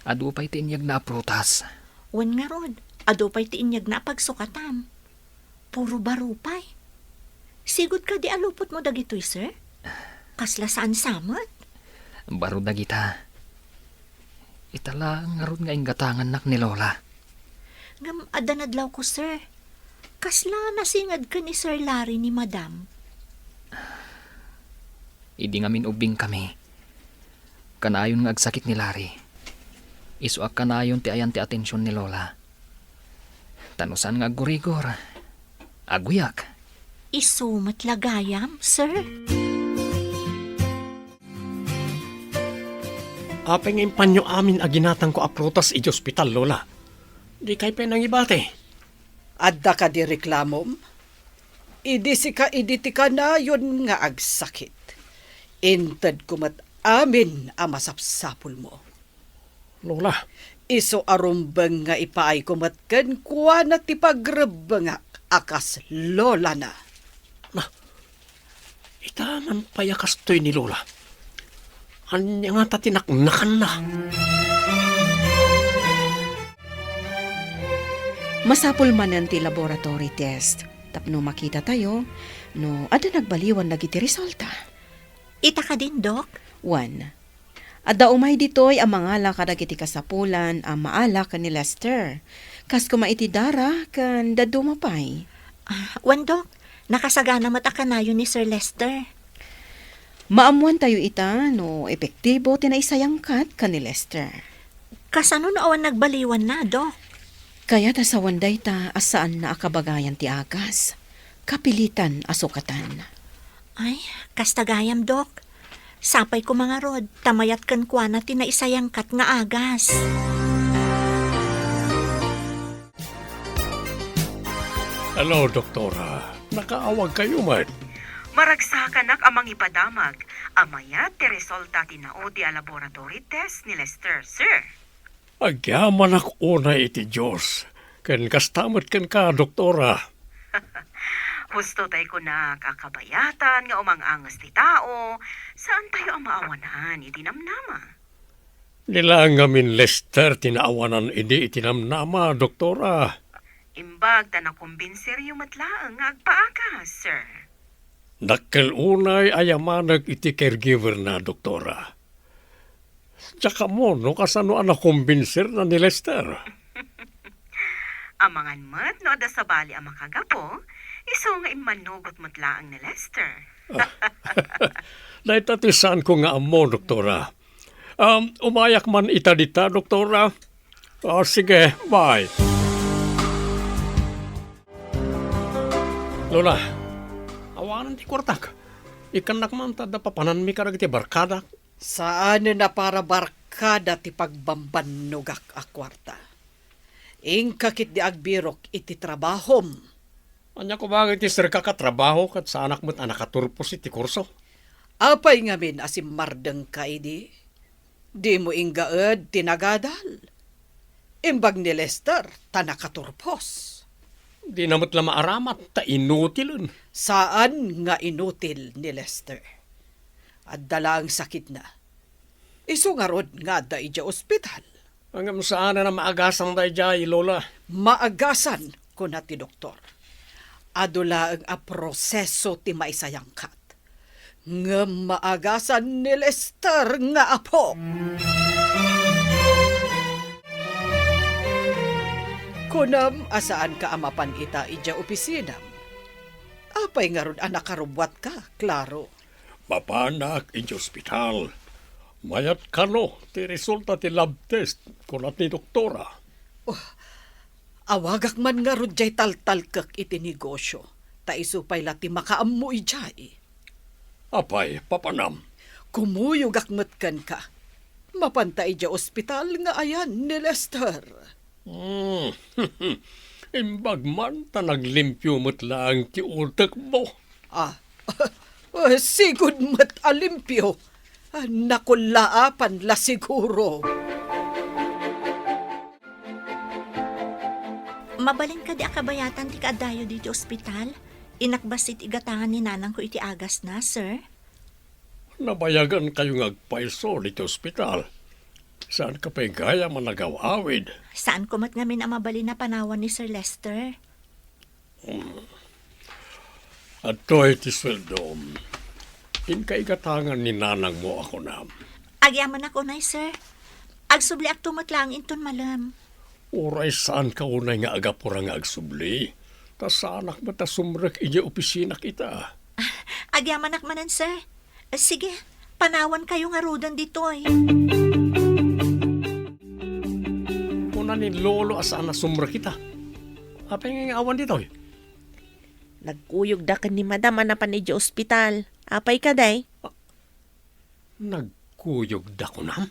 Adu pay ti inyegna a prutas. Wen ngarud, adu pay ti inyegna a pagsukatam. Puro baro pay. Sigud kadi a lupotmo dagitoy, sir? Kasla saan sa met? Baro dagita. Ita laeng ngarud nga inggatangannak ni Lola. Ngem adda nadlawko, sir. Kasla nasinged ken ni Sir Larry ni Madam. Idi ngamin ubbingkami, kanayon nga agsakit ni Larry. Isu a kanayon ti ayan ti atension ni Lola. Ta no saan nga aggurigor, agwiak. Isu met la gayam, sir? Apay nga impanyo amin a ginatangko a prutas idiay ospital, Lola? Dikay pay nangibati. Adda kadi reklamom? Idi sika idi ti kanayon nga agsakit, intedko met amin a masapsapulmo. Lola. Isu a rumbeng nga ipaayko met kenkuana ti pagrebbengak a kas lolana. Na, ita man pay a kastoy ni Lola. Ania ngata ti naknakanna? Masapul manen ti laboratory test tapno makitatayo no adda nagbaliwan dagiti resulta. Ita kadin, Dok? Wen, adda umay ditoy a mangala kadagiti kasapulan a maala ken ni Lester. Kas koma iti dara ken dadduma pay. Ah, wen, Dok, nakasagana met a kanayon ni Sir Lester. Maammoantayo ita no epektibo ti naisayangkat ken ni Lester. Kasano no awan nagbaliwanna, Dok? Kayat a sawen dayta a saanna a kabagayan ti agas. Kapilitan a sukatan. Ay, kasta gayam, Dok. Sapay koma ngarud, ta mayat kenkuana ti naisayangkat nga agas. Hello, Doktora. Nakaawagkayo met? Maragsakanak a mangipadamag a mayat ti resulta ti naudi a laboratory test ni Lester, sir. Agyamanak unay iti Dios, ken kasta met kenka, Doktora. Husto tay kunak a kabayatan nga umang-anges ti tao, saantayo a maawanan iti namnama. Di la ngamin Lester ti naawanan idi iti namnama, Doktora. Imbag ta nakumbinseryo met laeng nga agpaagas, sir. Dakkel unay a yamanek iti caregiver na, Doktora. Diak ammo no kasano a nakumbinserna ni Lester. Amangan met no adda sabali a makagapu, isu nga immannugot met laeng ni Lester. Dayta ti saanko nga ammo, Doktora. Um, umayak man ita dita, Doktora. Ah, sige, bye. Lola, awanan ti kuartak. Ikkannak man ta adda papananmi kadagiti barkadak. Saanen a para barkada ti pagbambannogak a kuarta. Inka ketdi agbirok iti trabahom. Ania koma nga iti serka ka trabaho ket saanak met a nakaturpos iti kurso? Apay ngamin a simmardengka idi? Dimo inggaed ti nagadal. Imbag ni Lester ta nakaturpos. Dina met la maaramat ta inutilen. Saan nga inutil ni Lester. Adda laeng sakitna. Isu ngarud nga adda idiay ospital. Ngem saan a maagasan daydiay, Lola. Maagasan, kuna ti doktor. Adu laeng a proseso ti maisayangkat. Ngem maagasan ni Lester nga apo. Kunam a saanka a mapan ita idiay opisinam. Apay ngarud a nakarubbuatka, Claro? Mapanak idiay ospital. Mayat kano ti resulta ti lab test, kunat ni doktora. Oh, awagak man ngarud diay taltalkek iti negosyo, ta isu pay la ti makaammo idiay. Apay, papanam? Kumuyogak met kenka. Mapanta idiay ospital nga ayan ni Lester. Hmm. Imbag man ta naglimpio met laeng ti utekmo. Ah, sigud met a limpio. Ah, nakullaapan la siguro. Mabalin kadi a kabayatan ti kaaddayo ditoy ospital? Inakbas iti igatangan ni nanangko iti agasna, sir. Nabayagan kayo nga agpayso ditoy ospital. Saanka pay gayam a nagaw-awid. Saanko met ngamin a mabalin a panawan ni Sir Lester. Hmm. Adtoy ti sueldom. Inka igatangan ni nanangmo a kunam. Agyamanak unay, sir. Agsubliakto met laeng inton malem. Uray saanka unay nga agapura nga agsubli, ta saanak met a sumrek idiay opisinak ita. Agyamanak manen, sir. Sige, panawankayo ngaruden ditoy. Kuna ni Lolo a saan a sumrek ita. Apay nga awan ditoy? Nagkuyogda ken ni Madam a napan idiay ospital. Apay kadi? Nagkuyogda kunam?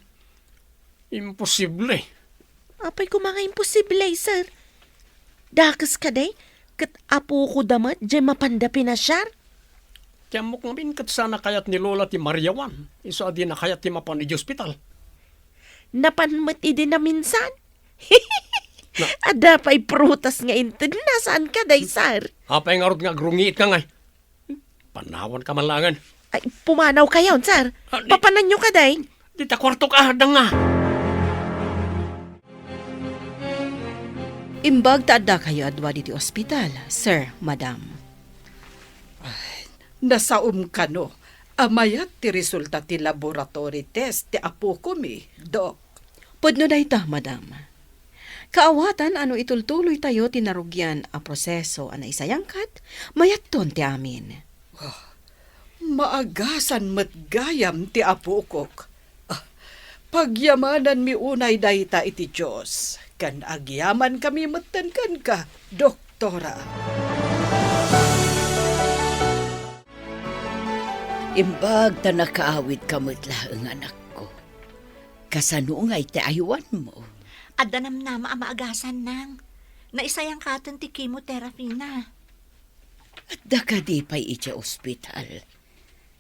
Imposible. Apay koma nga imposible, sir? Dakes kadi? Ket apokoda met diay mapanda pinasiar? Ti ammok ngamin ket saan a kayat ni Lola ti mariawan, isu a dina kayat ti mapan idiay ospital. Napan met idi naminsan? Na- Adda pay prutas nga intedna, saan kadi, sir? Apay ngarud nga agrungiitka ngay? Panawanka man laengen. Ay, pumanawkayon, sir. Ah, di- Papananyo kadi? Dita kuartok, adda nga. Imbag ta addakayo a dua ditoy ospital, sir, madam. Ay, nasaom kano a mayat ti resulta ti laboratory test ti apokomi, Dok? Pudno dayta, madam. Kaawatan a no itultuloytayo ti narugian a proseso a naisayangkat, mayatton ti amin. Ah, maagasan met gayam ti apokok. Ah, pagyamananmi unay dayta iti Dios, ken agyamankami metten kenka, Doktora. Imbag ta nakaawidka met laeng, anakko. Kasano ngay ti aywanmo? Adda namnama a maagasan, nang. Naisayangkaten ti chemotherapy na. Adda kadi pay idiay ospital?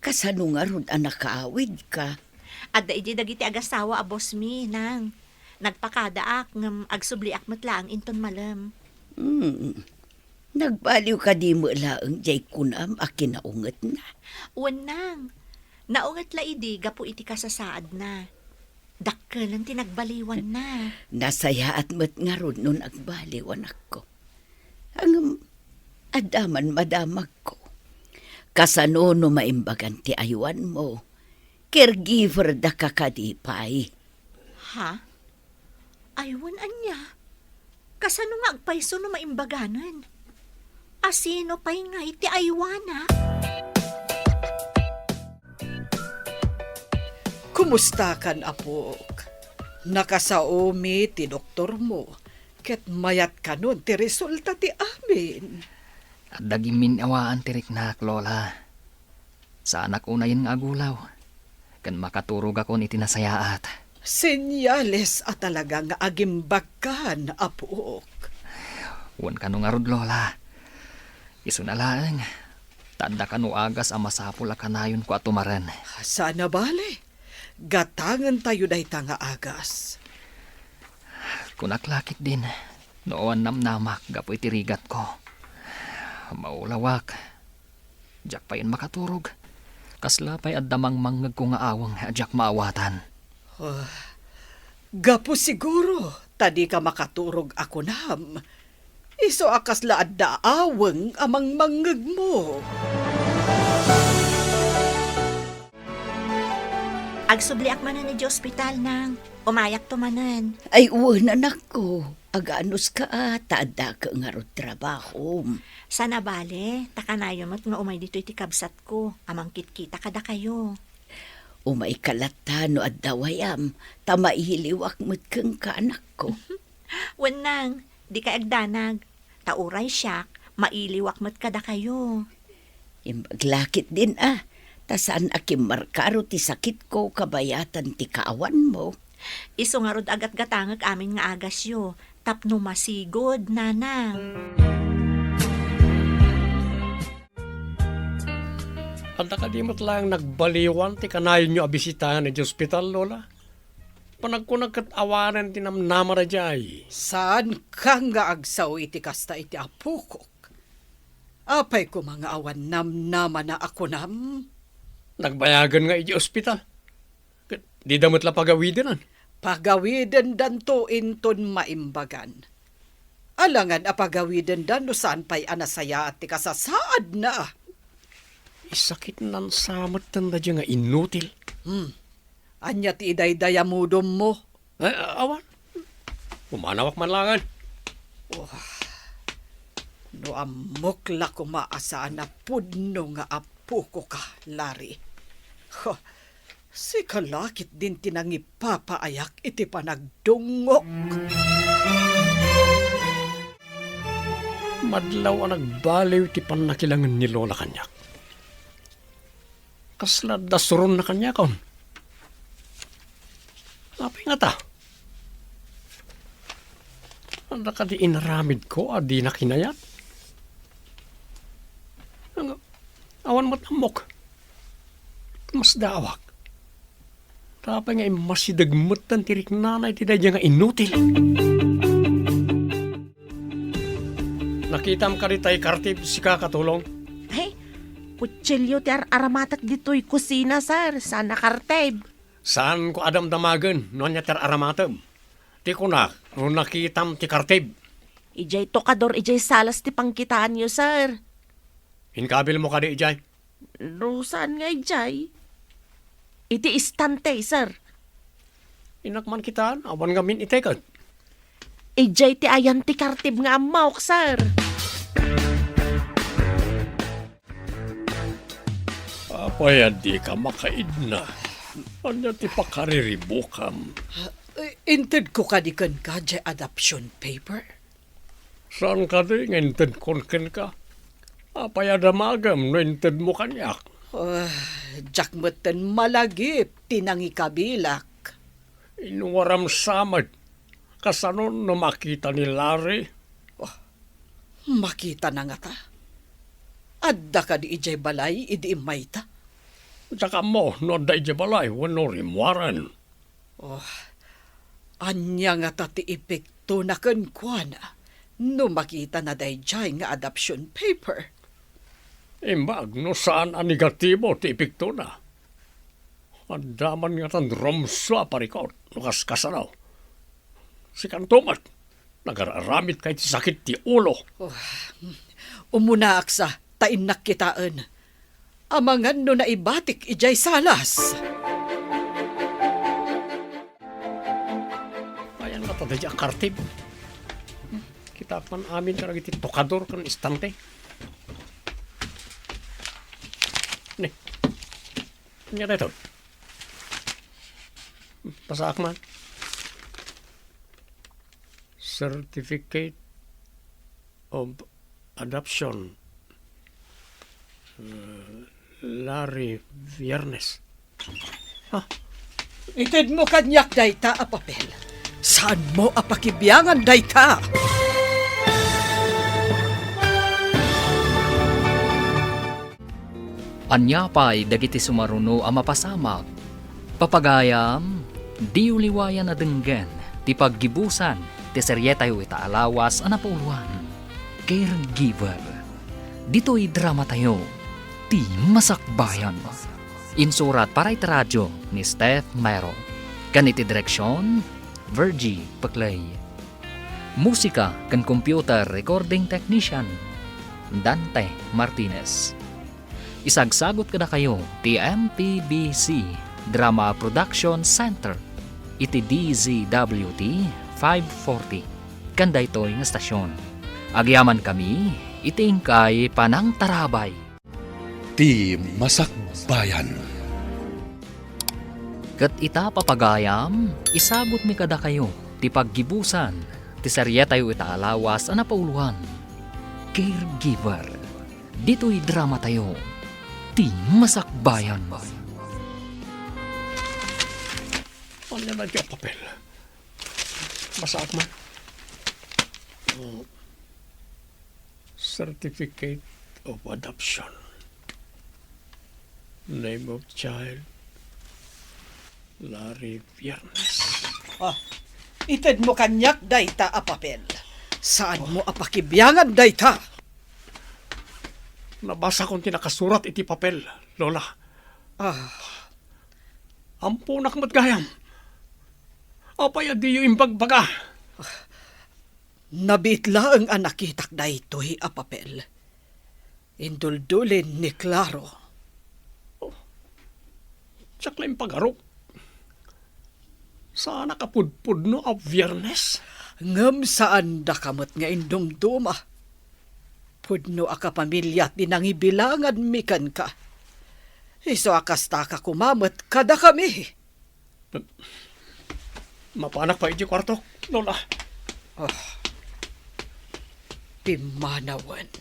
Kasano ngarud a nakaawidka? Adda idi dagiti agasawa a boss mi, nang. Nagpakadaak ngem agsubliak met laeng inton malem. Hmm. Nagbaliw kadi met laeng diay kunam a kinaungetna? Wen, nang. Naunget la idi gapu iti kasasaadna. Dakkelen ti nagbaliwanna. Nasayaat met ngarud no nagbaliw, anakko. Ngem adda man madamagko. Kasano no maimbagan ti aywanmo? Caregiver daka kadi pay? Ha? Ay, wen, ania? Kasano nga agpayso no maimbaganen? A sino pay ngay ti aywana? Kumustakan, apok? Nakasaomi ti doktormo, ket mayat kanon ti resulta ti amin. Adda gimmin-awaan ti riknak, Lola. Saanak unayen nga agulaw, ken makaturogakon iti nasayaat. Senyales a talaga nga agimbagkan, apok. Wen kano ngarud, Lola. Isuna laeng, ta adda kano agas a masapul a kanayonko a tumaren. Saan a bale. Gatangentayo dayta nga agas. Kunak la ketdin, no awan namnamak gapu iti rigatko. Maulawak. Diak payen makaturog. Kasla pay adda mangmangngegko nga aweng a diak maawatan. Ah, gapu siguro ta dika makaturog a kunam. Isu a kasla adda aweng a mangmangngegmo. Agsubliak manen idiay ospital, Nang. Umayakto manen. Ay, wen, anakko. Aganuska a, ta addaka ngarud trabahom. Saan a bale, ta kanayon met nga umay ditoy ti kabsatko a mangkitkita kadakayo. Umayka latta no adda wayam, ta mailiwak met kenka, anakko. Wen, Nang, dikay agdanag. Ta uray siak, mailiwak met kadakayo. Imbag la ketdin a, ta saan a kimmarkaro ti sakitko kabayatan ti kaawanmo. Isu ngarud a gatgatangek amin nga agasyo, tapno masigud, Nanang. Adda kadi met laeng nagbaliwan ti kanayonyo a bisitaen idiay ospital, Lola? Panagkunak ket awanen ti namnama daydiay. Saanka nga agsao iti kasta iti apokok? Apay koma nga awan namnamana a kunam? Nagbayagen nga idiay ospital. Ket dida met la pagawidenen. Pagawidendanto inton maimbagan. Alangan a pagawidenda no saan pay a nasayaat ti kasasaadna. Isakitnan sa metten daydiay nga inutil. Hmm. Ania ti idaydayamudommo? Eh, awan. Pumanawak man laengen. Oh, no ammok la koma a saan a pudno nga apokoka, Larry. Huh, sika la ketdin ti nangipapaayak iti panagdungngok. Madlaw a nagbaliw ti pannakilangen ni Lola kaniak. Kasla adda suronna kaniakon. Apay ngata? Adda kadi inaramidko a dina kinayat? Ang-, awan met ammok. Masdaawak. Apay nga immasideg metten ti riknana iti daydiay nga inutil? Nakitam kadi tay kartib, sika, Katulong? Ay, kutsilio ti ar-aramatek ditoy kusina, sir. Saan a kartib. Saanko a damdamagen no ania ti ar-aramatem. Ti kunak, no nakitam ti kartib. Idiay tokador idiay salas ti pangkitaanyo, sir. Inkabilmo kadi idiay? No saan nga idiay? Iti istante, sir. Innak man kitaan, awan ngamin iteket. Idiay ti ayan ti kartib nga ammok, sir. Apay a dika makaidna? Ania ti pakariribukam? Eh, intedko kadi kenka diay adoption paper? Saan kadi nga intedkon kenka? Apay a damagem no intedmo kaniak? Ah, diak metten malagip ti nangikabilak. Inwaram sa met. Kasano no makita ni Larry? Oh, makitana ngata? Adda kadi idiay balay idi immayta? Diak ammo no adda idiay balay wenno rimmuaren. Oh, ania ngata ti epektona kenkuana no makitana daydiay nga adoption paper? Imbag no saan a negatibo ti epektona. Adda man ngatan rumsua a parikut no kaskasano. Sikanto met, nagar-aramidka iti sakit ti ulo. Oh, umunaak sa, ta innak kitaen. Amangan no naibatik idiay salas. Ayan nga ta daydiay a kartib. Kitaak man amin kadagiti tokador ken istante. Ni. Ania daytoy? Basaak man. Certificate of Adoption. Uh, Larry Viernes. Ah, itedmo kaniak dayta a papel. Saanmo a pakibiangan dayta? Ania pay dagiti sumaruno a mapasamak? Papagayam, diyo liwayan a denggen ti paggibusan ti serietayo ita a lawas a napauluan, Caregiver. Ditoy dramatayo, Ti Masakbayan. Insurat para iti radio ni Steph Mero, ken iti direksion, Virgie Peclay. Musika ken computer recording technician, Dante Martinez. Isagsagut kadakayo ti M P B C Drama Production Center iti D Z W T five forty ken daytoy nga stasyon. Agyamankami iti inkay panangtarabay. Ti Masakbayan. Ket ita, papagayam, isagutmi kadakayo ti paggibusan ti serietayo ita a lawas a napauluan, Caregiver. Ditoy dramatayo, Ti Masakbayan. Ania daytoy a papel? Basaak man. Mm. Certificate of adoption. Name of child, Larry Viernes. Ah, itedmo kaniak dayta a papel. Saanmo a pakibiangan dayta? Nabasakon ti nakasurat iti papel, Lola. Ah. Amponak met gayam. Apay a diyo imbagbaga? Nabiit laeng a nakitak daytoy a papel. Induldulin ni Claro. Oh, diak la impagarup. Saanak a pudpudno a Biernes. Ngem saandaka met nga indumduma. Pudno a kapamilya ti nangibilanganmi kenka. Isu a kastaka koma met kadakami. Mapanak pay idiay kuartok, Lola. Ah. Pimmanawen.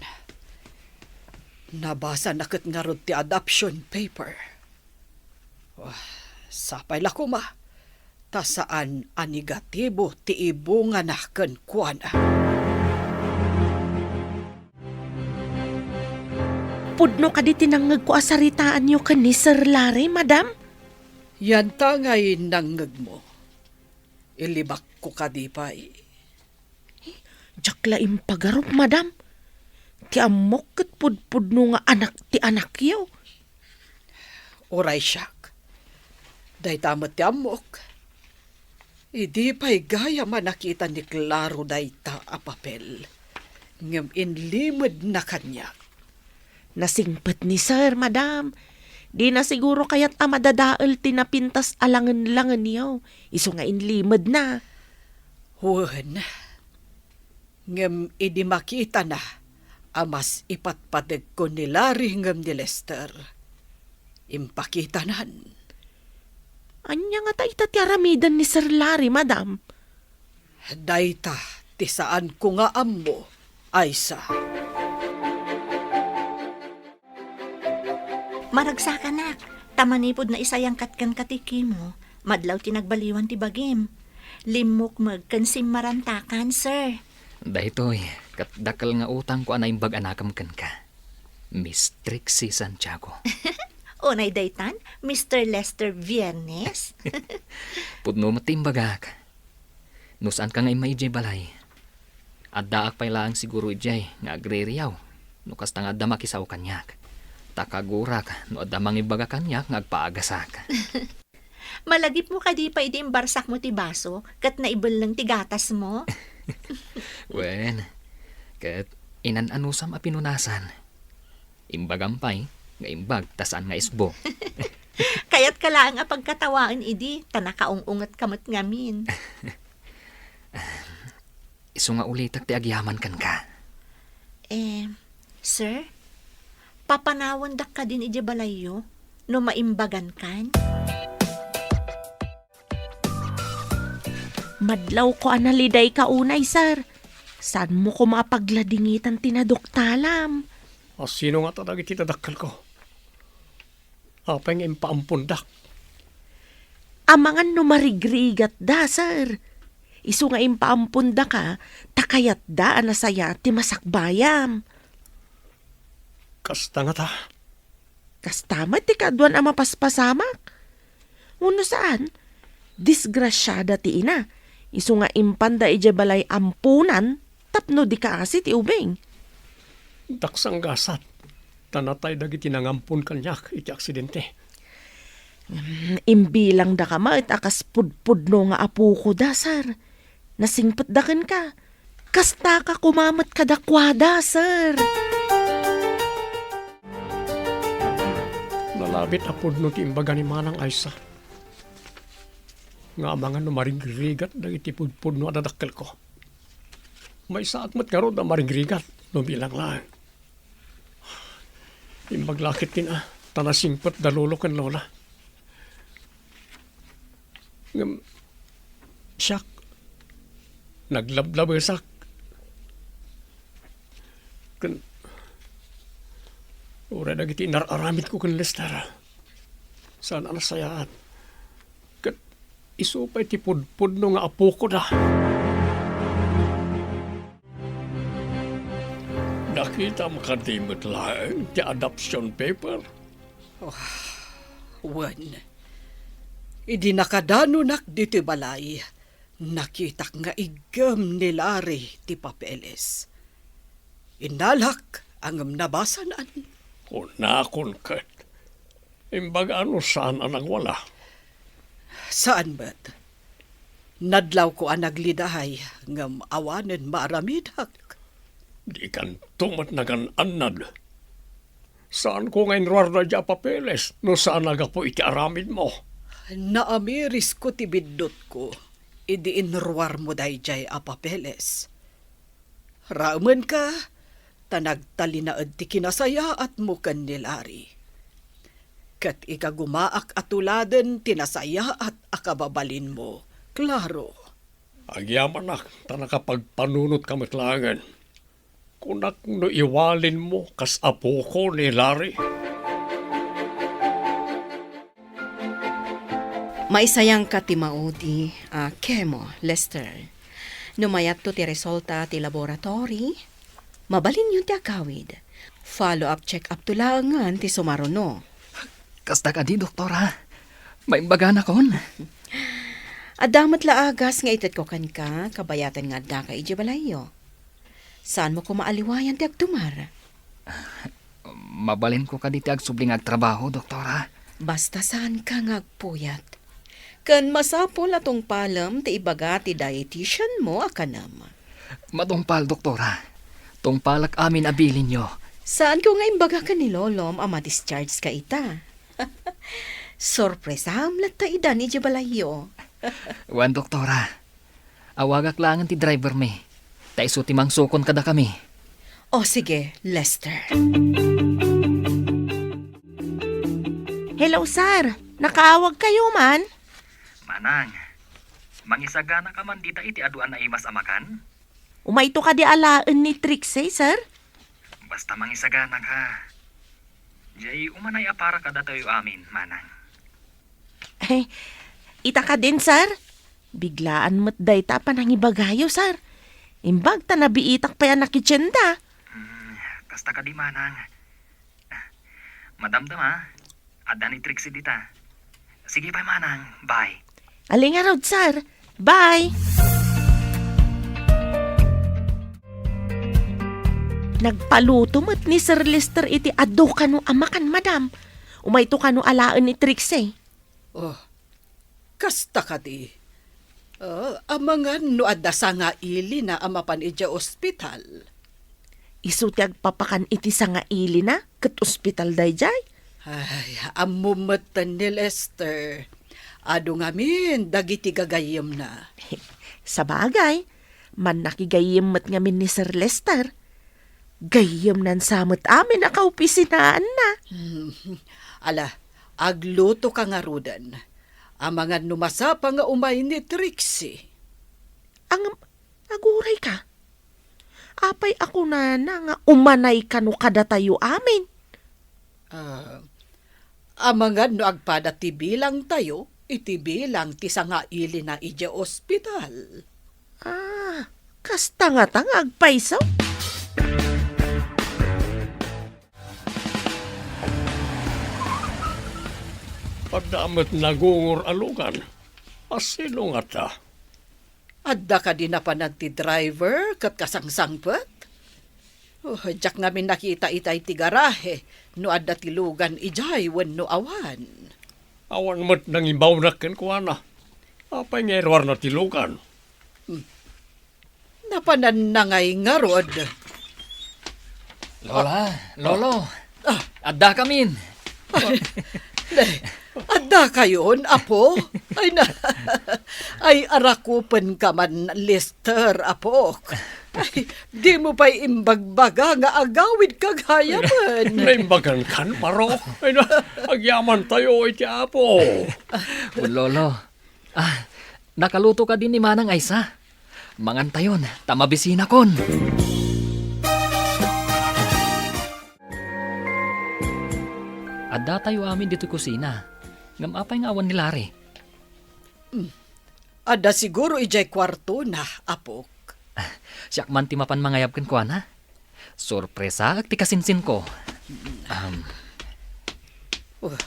Nabasana ket ngarud ti adoption paper. Ah, sapay la koma, ta saan a negatibo ti ibungana kenkuana. Pudno kadi ti nangngegko a saritaanyo ken ni Sir Larry, Madam? Yanta ngay nangngegmo. Ilibakko kadi pay? Diak la impagarup, Madam. Ti ammok ket pudpudno nga anak ti anakyo. Uray siak. Dayta met ti ammok. Idi pay gayam a nakita ni Claro dayta a papel, ngem inlimedna kaniak. Nasingpet ni Sir, Madam. Dina siguro kayat a madadael ti napintas a langenlangenyo, isu nga inlimedna. Wen, ngem idi makitana a mas ipatpategko ni Larry ngem ni Lester, impakitanan. Ania ngata ita ti aramiden ni Sir Larry, Madam? Dayta ti saanko nga ammo, Aisa. Maragsakanak, ta manipud naisayangkat kenka ti kimo, madlaw ti nagbaliwan ti bagim. Limmukmeg ken simmarantakan, sir. Daytoy, ket dakkel nga utangko a naimbag a nakem kenka, Miss Trixie Santiago. Unay daytan, Mister Lester Viernes? Pudno met ti imbagak. No saanka nga immay idiay balay, addaak pay laeng siguro idiay nga agririyaw no kasta nga adda makisaw kaniak. Ta kagurak no adda mangibaga kaniak nga agpaagasak. Malagipmo kadi pay idi imbarsakmo ti baso ket naibelleng ti gatasmo? Wen, ket inan-anusam a pinunasan. Imbagam pay nga imbag ta saan nga isbo. Kayatka laeng a pagkatawaen idi ta nakaung-ungetka met ngamin. Isu nga ulitek ti agyaman kenka. Eh, sir, papanawandak kadin idiay balayyo no maimbagankan? Madlawko a nalidayka unay, sir. Saanmo koma a pagladingitan ti naduktalam? A sino ngata dagiti dadakkelko? Apay nga impaampondak? Amangan no marigrigatda, sir. Isu nga impaampondaka, ta kayatda a nasayaat ti masakbayam. Kasta ngata, Kasta met ti kaaduan a mapaspasamak. Wenno saan, disgrasiada ti ina. Isu nga impanda idiay balay amponan tapno di kaasi ti ubing. Daksanggasat, ta natay dagiti nangampon kaniak iti aksidente. Mm, imbilangdaka met a kas pudpudno nga apokoda, sir. Nasingpetda kenka. Kastaka koma met kadakuada, sir. Nalabit a pudno ti imbaga ni Manang Aisa. Nga amangan no marigrigat dagiti pudpudno a dadakkelko. Maysaak met ngarud a marigrigat no bilang laeng. Imbag la ketdin a, ta nasingpet da lolo ken lola. Ngem, siak, naglablabesak. Ken, uray dagiti inar-aramidko ken Lester, saan a nasayaat. Ket isu pay ti pudpudno nga apokoda. Nakitam kadi met laeng ti adoption paper? Oh, wen. Idi nakadanonak ditoy balay, nakitak nga iggem ni Larry ti papeles. Innalak, ngem nabasanan. Kunakon ket, imbaga no saan a nagwala. Saan met. Nadlawko a nagliday, ngem awanen maaramidak. Dikanto met nagan-annad. Saanko nga inruar daydiay a papeles no saan a gapu iti aramidmo. Naamirisko ti biddutko idi inruarmo daydiay a papeles. Raemenka, ta nagtalinaed ti kinasayaatmo ken ni Larry. Ket ikagumaak a tuladen ti nasayaat a kababalinmo, Claro. Agyamanak ta nakapagpanunotka met laengen. Kunak no iwalinmo kas apoko ni Larry. Maisayangka ti maudi a chemo, Lester. No mayatto ti resulta ti laboratory, mabalinyon ti agawid. Follow-up check-up to laengen ti sumaruno. Kasta kadi, doktora? Maimbaganak. Adda met la agas nga itedko kenka, kabayatan nga addaka idiay balayyo. Saanmo koma a liwayan ti agtumar? Mabalinko kadi ti agsubli nga agtrabaho, doktora? Basta saanka nga agpuyat. Ken masapul a tungpalem ti ibaga ti dietitianmo a kanem. Matungpal, doktora. Tungpalak amin a bilinyo. Saanko nga imbaga ken ni lolom a ma-dischargeka ita. Sorpresam latta idan idiay balayyo. Wen, doktora. Awagak laengen ti drivermi, ta isu ti mangsukon kadakami. O, sige, Lester. Hello, sir. Nakaawagkayo man? Manang, mangisaganaka man dita iti adu a naimas a makan? Umayto kadi alaen ni Trixie, sir? Basta mangisaganaka. Jay umanay a para kadatayo amin, Manang. Eh, ita kadin, sir? Biglaan met dayta a panangibagayo, sir. Imbag ta nabiitak pay a nakitien da. Hmm, kasta kadi, Manang. Madamdama, adda ni Trixie dita. Sige pay, Manang. Bye. Ali ngarud, sir. Bye. Nagpaluto met ni Sir Lester iti adu kano a makan, madam. Umayto kano alaen ni Trixie. Oh, kasta kadi. Ah, amangan no adda sangailina a mapan idiay ospital. Isu ti agpapakan iti sangailina ket ospital daydiay? Ay, ammom metten ni Lester. Adu ngamin dagiti gagayyemna. Sabagay, mannakigayyem met ngamin ni Sir Lester. Gayyemnan sa met amin a kaopisinaanna. Hmm. Ala, aglutoka ngaruden. Amangan no masapa nga umay ni Trixie. Ang, aguray ka. Apay a kunana nga umanay kano kadatayo amin? Ah, amangan no agpada ti bilangtayo iti bilang ti sangailina idiay ospital. Ah, kasta ngata nga agpayso? Adda met nagungor a lugan. A sino ngata? Adda kadi napanan ti driver ket kasangsangpet? Oh, diak ngamin nakita itay ti garahe no adda ti lugan idiay wenno awan. Awan met nangibawnak kenkuana. Apay nga iruarna ti lugan? Hmm. Napananna ngay ngarud. Lola, Lolo, Ah. Addakamin. Ay, addakayon, apo? Ay, na, ay, arakupenka man, Lester, apok. Ay, dimo pay imbagbaga nga agawidka gayamen. Naimbagankan, Paro? Ay, na, agyamantayo iti Apo. Lolo, ah, nakaluto kadi ni Manang Aysa? Mangantayon, ta mabisinakon. Addatayo amin ditoy kusina. Ngem apay nga awan ni Larry? Hmm. Adda siguro idiay kuartona, apok. Siak man ti mapan mangayab kenkuana. Sorpresaek ti kasinsinko. Um. Uh.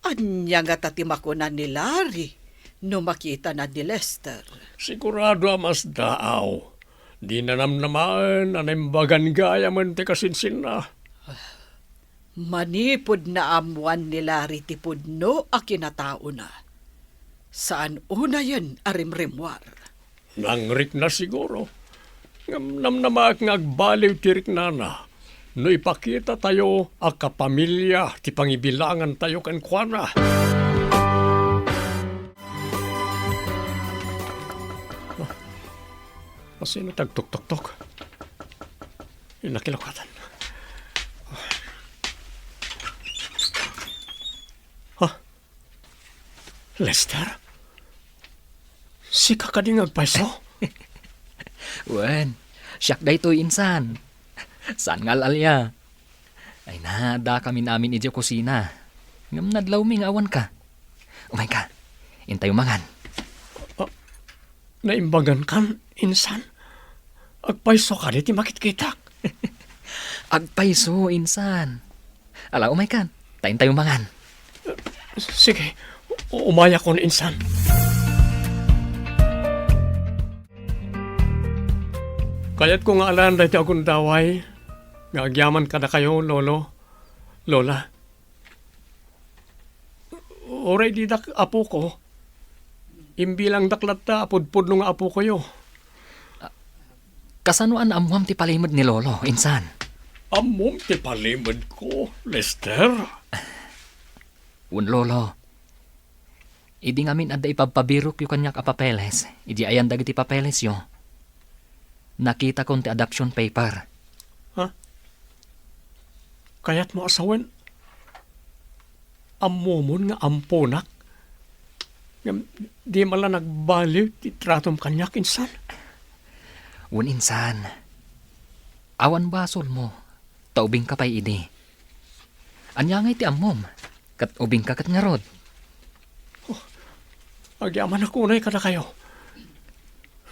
Ania ngata ti makuna ni Larry no makitana ni Lester? Sigurado a masdaaw. Dina namnamaen a naimbagan gayamen ti kasinsinna. Manipud naammoan ni Larry ti pudno a kinataona, saan unayen a rimrimmuar. Nangrikna siguro. Ngem namnamaek nga agbaliw ti riknana no ipakitatayo a kapamilya ti pangibilangantayo kenkuana. Asino ti agtuktoktok? Nakilokatan. Ha? Lester? Sika kadi nga agpayso? Wen, siak daytoy, insan. Saan nga al-alia? Ay, naadda kami namin idiay kusina. Ngem nadlawmi nga awanka. Umayka. Intayo mangan. Ah, naimbagankan, insan? Agpayso kadi ti makitkitak? Agpayso, insan. Ala, umaykan. Ta intayo mangan. Sige, u-, umayakon, insan. Kayatko nga alaen daytoy a gundaway nga agyaman kadakayo, Lolo, Lola. Uray didak apoko, imbilangdak latta a pudpudno nga apokoyo. Kasano a naammoam ti palimed ni Lolo, insan? Ammom ti palimedko, Lester? Wen, Lolo. Idi ngamin adda ipabpabirokyo kaniak a papeles, idi ayan dagiti papelesyo, nakitakon ti adoption paper. Ha? Kayatmo a sawen, ammomon nga amponak? Ngem di man la nagbaliw ti tratom kaniak, insan? Wen, insan. Awan basolmo, ta ubingka pay idi. Ania ngay ti ammom? Ket ubingka ket ngarud. Oh, agyamanak unay kadakayo.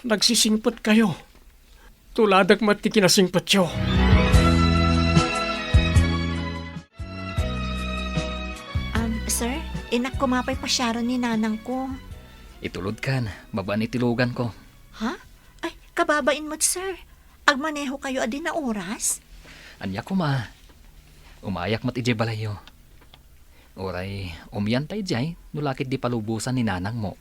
Nagsisingpetkayo. Tuladek met ti kinasingpetyo. Um, sir, innak koma pay pasiaren ni nanangko. Itulodkan, babaen iti luganko. Ha? Ay, kababain met, sir. Agmanehokayo a di naoras? Ania koma? Umayak met idiay balayyo. Uray, umyanta idiay, no la ket di palubosan ni nanangmo.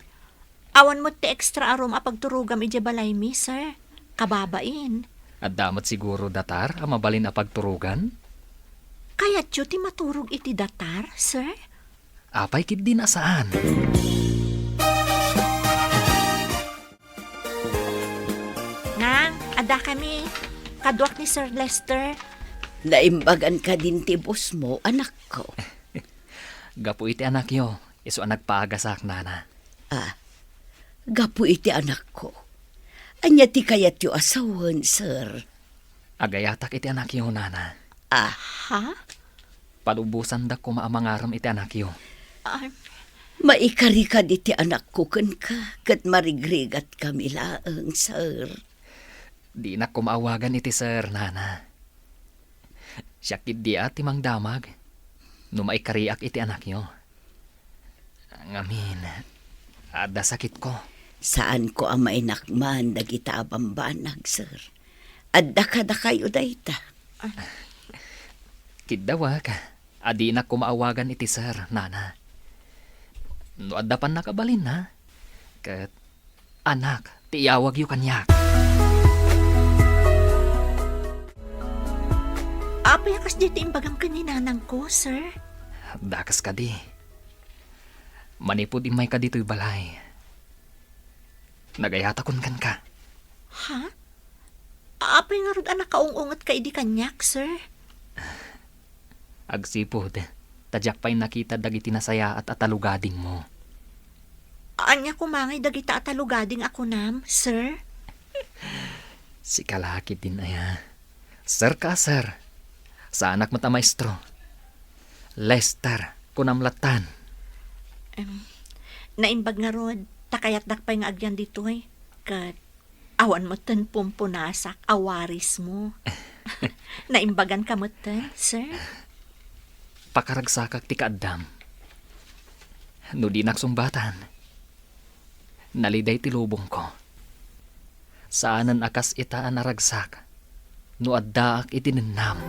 Awan met ti extra a room a pagturogam idiay balaymi, sir. Kababain. Adda met siguro datar a mabalin a pagturogan? Kayatyo ti maturog iti datar, sir? Apay ketdin a saan? Nang, addakami. Kaduak ni Sir Lester. Naimbagan kadin ti boss mo, anakko. Gapu iti anakyo, isu a nagpaagasak, nana. Ah, gapu iti anakko. Ania ti kayatyo a sawen, sir? Agayatak iti anakyo, nana. Ah? Ha? Palubosandak koma a mangarem iti anakyo. Ah. Maikari kadi ti anakko kenka, ket marigrigatkami laeng, sir. Dinak koma awagan iti sir, nana. Siak ketdi a ti mangdamag no maikariak iti anakyo. Ngamin, adda sakitko. Saanko a mainakman dagita a bambanag, sir. Adda kadakayo dayta. Kiddawak a dinak koma awagan iti sir, nana. No adda pannakabalinna, ket anak ti iyawagyo kaniak. Apay a kasdi ti imbagam ken ni nanangko, sir? Dakes kadi. Manipud immayka ditoy balay, nagayatakon kenka. Ha? Apay ngarud a nakaung-ungetka idi kaniak, sir? Agsipud ta diak pay nakita dagiti nasayaat a talugadingmo. Ania koma ngay dagita a talugading a kunam, sir? Sika la ketdin aya. Sir ka a sir. Saanak met a maestro. Lester, kunam lattan. Em, naimbag ngarud, ta kayatdak pay nga agyan ditoy. Ket awan metten pumpunasak a warismo. Naimbaganka metten, sir? Pakaragsakak ti kaaddam. No dinak sungbatan, naliday ti lubongko. Saanen a kas ita a naragsak no addaak iti nennam.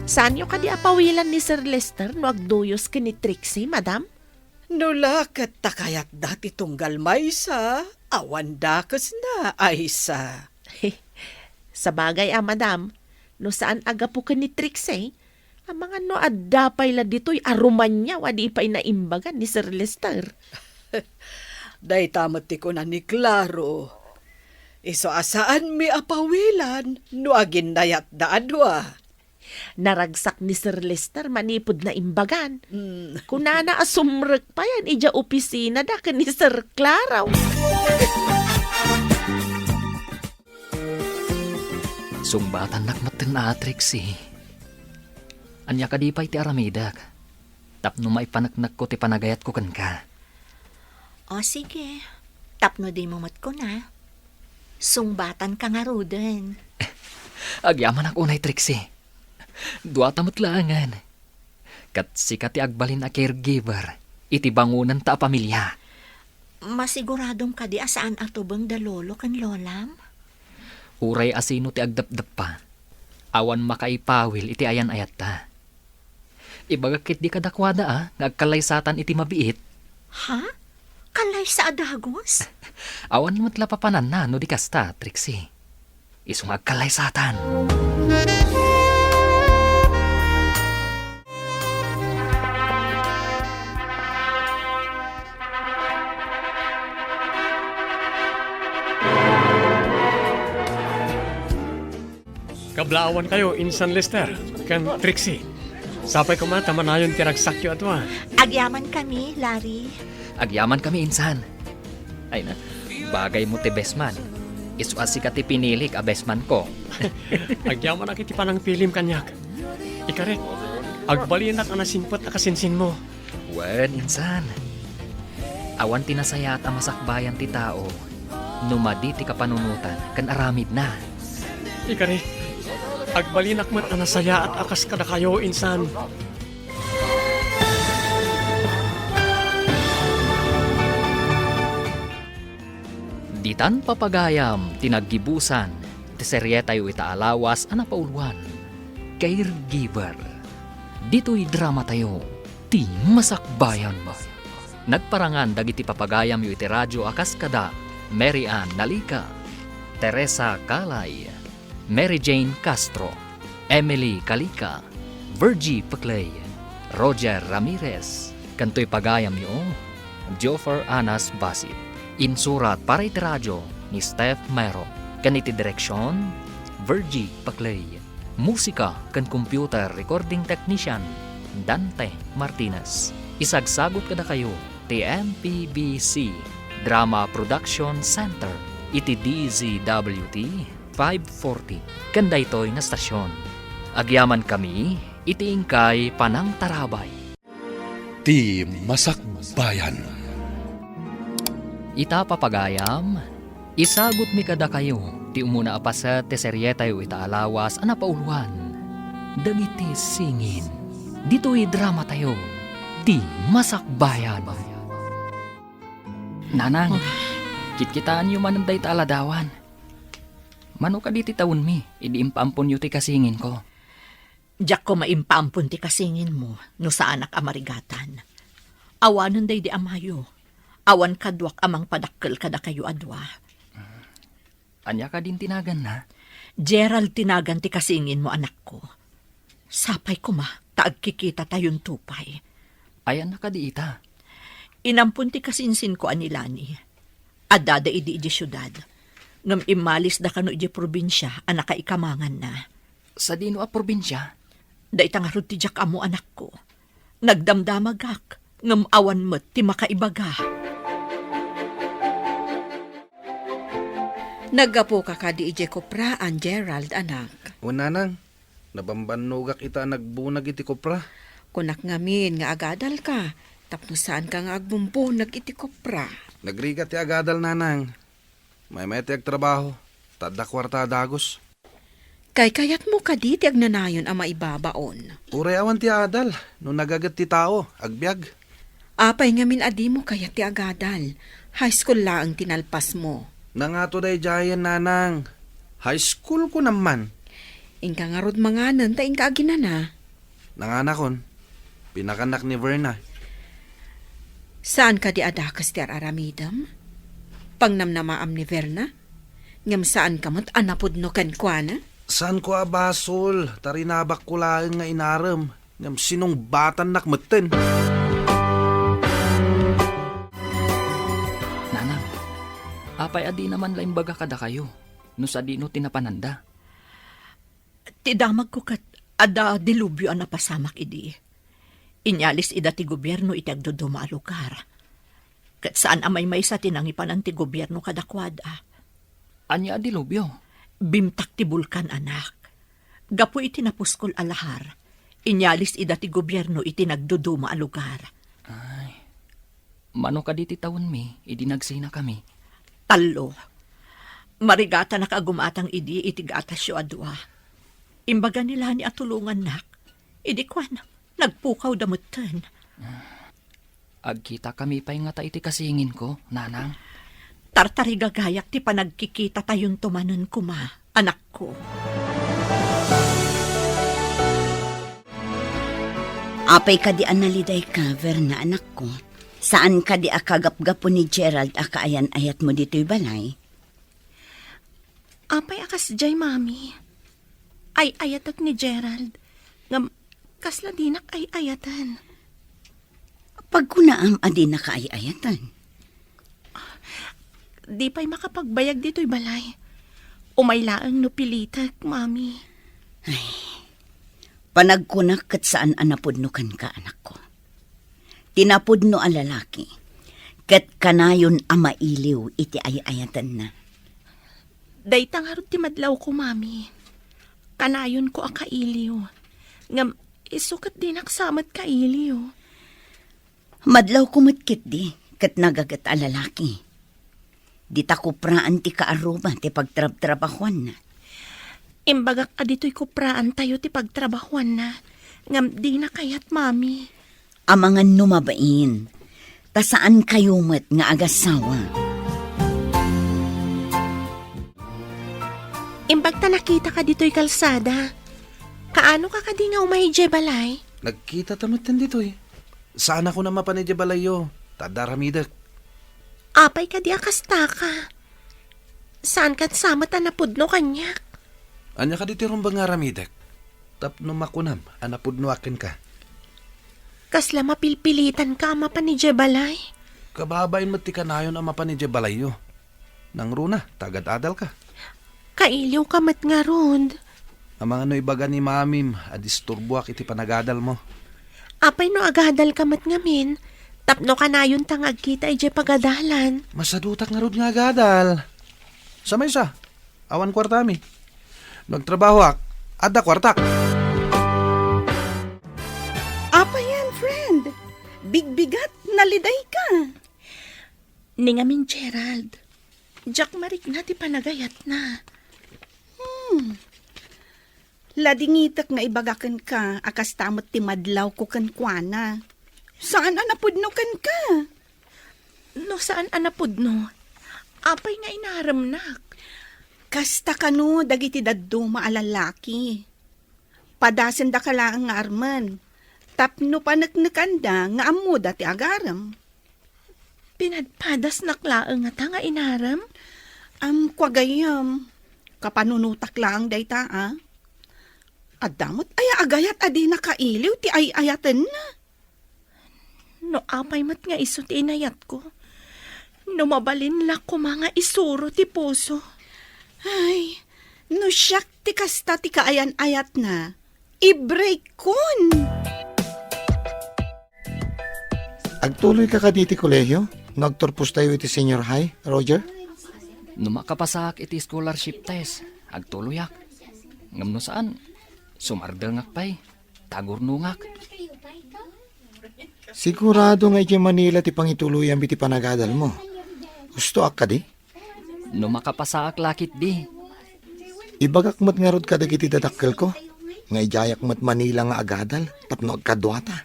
Saanyo kadi a pawilan ni Sir Lester no agduyos ken ni Trixie, madam? No la ket ta kayatda ti tunggal maysa, awan dakesna, Aisa. Sabagay a, madam, no saan a gapu ken ni Trixie, amangan no adda pay la ditoy a rumaniaw a di pay naimbagan ni Sir Lester. Dayta met ti kuna ni Claro. Isu a saanmi a pawilan no aginnayatda a dua. Naragsak ni Sir Lester manipud naimbagan. Mm. Kunana a sumrek payen idiay opisinada ken ni Sir Claro. Sungbatannak metten a, Trixie. Ania kadi pay ti aramidek tapno maipaneknekko ti panagayatko kenka? O, sige. Tapno dimo met kuna, sungbatanka ngaruden. Agyamanak unay, Trixie. Duata met laengen. Ket sika ti agbalin a caregiver iti bangonanta a pamilia. Masiguradom kadi a saan a tubeng da lolo ken lolam? Uray a sino ti agdepdeppa, awan makaipawil iti ayan-ayatta. Ibagak ketdi kadakuada a nga agkallaysatan iti mabiit. Ha? Kallaysa a dagus? Awan met la papananna no di kasta, Trixie. Isu nga agkallaysatan. Kablaawankayo, Insan Lester ken Trixie. Sapay koma ta manayon ti ragsakyo a dua. Agyaman kami, Larry. Agyaman kami, Insan. Ay na, bagay mo ti best man. Isu a sika ti pinilik a best man ko. Agyamanak iti panangpilim kaniak. Ikarik, agbalinak a nasingpet a kasinsinmo. Wen, Insan. Awan ti nasayaat a masakbayan ti tao no madi ti kapanunotan ken aramidna. Ikarik, agbalinak met a nasayaat a kas kadakayo, Insan. Ditan papagayam ti naggibusan ti serietayo ita a lawas a napauluan, Caregiver. Ditoy dramatayo, ti masakbayan. Nagparangan dagiti papagayamyo iti radio a kas kada Mary Ann Nalica, Teresa Calay, Mary Jane Castro, Emily Calica, Virgie Peclay, Roger Ramirez, ken toy pagayamyo, Joffer Anas Basit. Insurat para iti radio ni Steph Mero, ken iti direksion, Virgie Peclay. Musika ken computer recording technician, Dante Martinez. Isagsagut kadakayo ti M P B C Drama Production Center iti D Z W T five forty ken daytoy nga stasyon. Agyamankami iti inkay panangtarabay. Ti masakbayan. Ita, papagayam, isagutmi kadakayo ti umuna a paset ti serietayo ita a lawas a napauluan, Dagiti singin, ditoy dramatayo, ti Masakbayan. Nanang, kitkitaenyo manen dayta a ladawan. Mano kadi ti tawenmi, idi impaamponyo ti kasinginko? Diak koma impaampon ti kasinginmo no saanak a marigatan. Awanen daydi amayo. Awan kaduak a mangpadakkel kadakayo a dua. Ania kadin ti naganna? Gerald ti nagan ti kasinginmo, anakko. Sapay koma ta agkikitatayon pay. Ayanna kadi ita? Inampon ti kasinsinko a ni Lani. Addada idi idiay siudad. Ngem immalisda kano idiay probinsia a nakaikamanganna. Sadino a probinsia? Dayta ngarud ti diak ammo, anakko. Nagdamdamagak, ngem awan met ti makaibaga. Naggapuka kadi idiay kopraan, Gerald, anak? Wen, nanang, nabambannogak ita a nagbunag iti kopra. Kunak ngamin nga agadalka, tapno saanka nga agbumbunag iti kopra. Nagrigat ti agadal, nanang. Maymay ti agtrabaho, ta adda kuarta a dagus. Kaykayatmo kadi ti agnanayon a maibabaon? Uray awan ti adal, no nagaget ti tao, agbiag. Apay ngamin a dimo kayat ti agadal? High school laeng ti nalpasmo. Nangato daydiayen, nanang. High school ko naman. Inka ngarud manganen ta inka aginana. Nanganakon, pinakannak ni Verna. Saan kadi a dakes ti ar-aramidem? Pangnamnamaam ni Verna? Ngem saanka met a napudno kenkuana? Saanko a basol, ta rinabakko laeng nga inarem, ngem sinungbatannak metten. Nanang, apay a dina man la imbaga kadakayo, no sadino ti napananda? Ti damagko ket adda dilubyo a napasamak idi. Inyalis ida ti gobierno iti agduduma a lugar. Ket saan a maymaysa ti nangipanan ti gobierno kadakuada. Ania a dilubyo? Bimtak ti bulkan, anak. Gapu iti napuskol a lahar, inyalis ida ti gobierno iti nagduduma a lugar. Ay. Mano kadi ti tawenmi idi nagsinakami? Tallo. Marigatanak a gumatang idi iti gatasyo a dua. Imbaga ni Lani a tulongannak. Idi kuan, nagpukawda metten. Agkitakami pay ngata iti kasinginko, nanang? Tartarigagayak ti panagkikitatayon manen koma, anakko. Apay kadi a nalidayka, Verna, anakko? Saan kadi a kagapgapu ni Gerald a kaayan-ayatmo ditoy balay? Apay a kasdiay, Mami? Ay-ayatek ni Gerald. Ngem, kasla dinak ay-ayaten. Pagkunaam a dinaka ay-ayaten? Di pay makapagbayag ditoy balay. Umay laeng no pilitek, Mami. Ay, panagkunak ket saan a napudno kenka, anakko. Ti napudno a lalaki, ket kanayon a mailiw iti ay-ayatenna. Dayta ngarud ti madlawko, Mami. Kanayonko a kailiw. Ngem isu ket dinak sa met kailiw. Madlawko met ketdi, ket nagaget a lalaki. Dita kupraan ti kaarruba ti pagtrabtrabahuanna. Imbagak a ditoy kupraantayo ti pagtrabahuanna, ngem dina kayat, Mami. Amangan no mabain, ta saankayo met nga agasawa. Imbag ta nakitaka ditoy kalsada. Kaano ka kadi nga umay idiay balay? Nagkita ta metten ditoy. Saan a kunam a mapan idiay balayyo, ta adda aramidek. Apay kadi a kastaka? Saan ket sa met a napudno kaniak? Ania kadi ti rumbeng nga aramidek? Tapno makunam a napudnoak kenka. Kasla mapilpilitanka a mapan idiay balay? Kababain met ti kanayon a mapan idiay balayyo. Nangruna, ta agad-adalka. Kailiwka met ngarud. Amangan no ibaga ni Mamim a disturboak iti panagadalmo. Apay no agadalka met ngamin, tapno kanayonta nga agkita idiay pagadalan? Masadutak ngarud nga agadal. Sa maysa, awan kuartami. No agtrabahoak, adda kuartak. Apay yan, friend? Bigbigat, nalidayka. Ni ngamin, Gerald, diak marikna ti panagayatna. Hmm. Ladingitek nga ibaga kenka a kasta met ti madlawko kenkuana. Saan a napudno kenka? No saan a napudno, apay nga inaremnak? Kasta kano dagiti dadduma a lallaki. Padasendaka laeng nga armen, tapno paneknekanda nga ammoda ti agarem. Pinadpadasnak laeng ngata nga inarem? Am, kua gayyem, kapanunotak laeng dayta, a? Adda met aya agayat a di nakailiw ti ay-ayatenna? No apay met nga isu ti inayatko, no mabalin la koma nga isuro ti puso. Ay, no siak ti kasta ti kaayan-ayatna, i-break-kon! Agtuloyka kadi iti kolehio no agturpostayo iti senior high, Roger? No makapasaak iti scholarship test, agtuloyak. Ngem no saan, sumardengak pay, tagurnongak. Sigurado nga idiay Manila ti pangituloyam iti panagadalmo. Hustoak kadi? No makapasaak la ketdi. Ibagak met ngarud kadagiti dadakkelko nga idiayak met Manila nga agadal tapno agkaduata.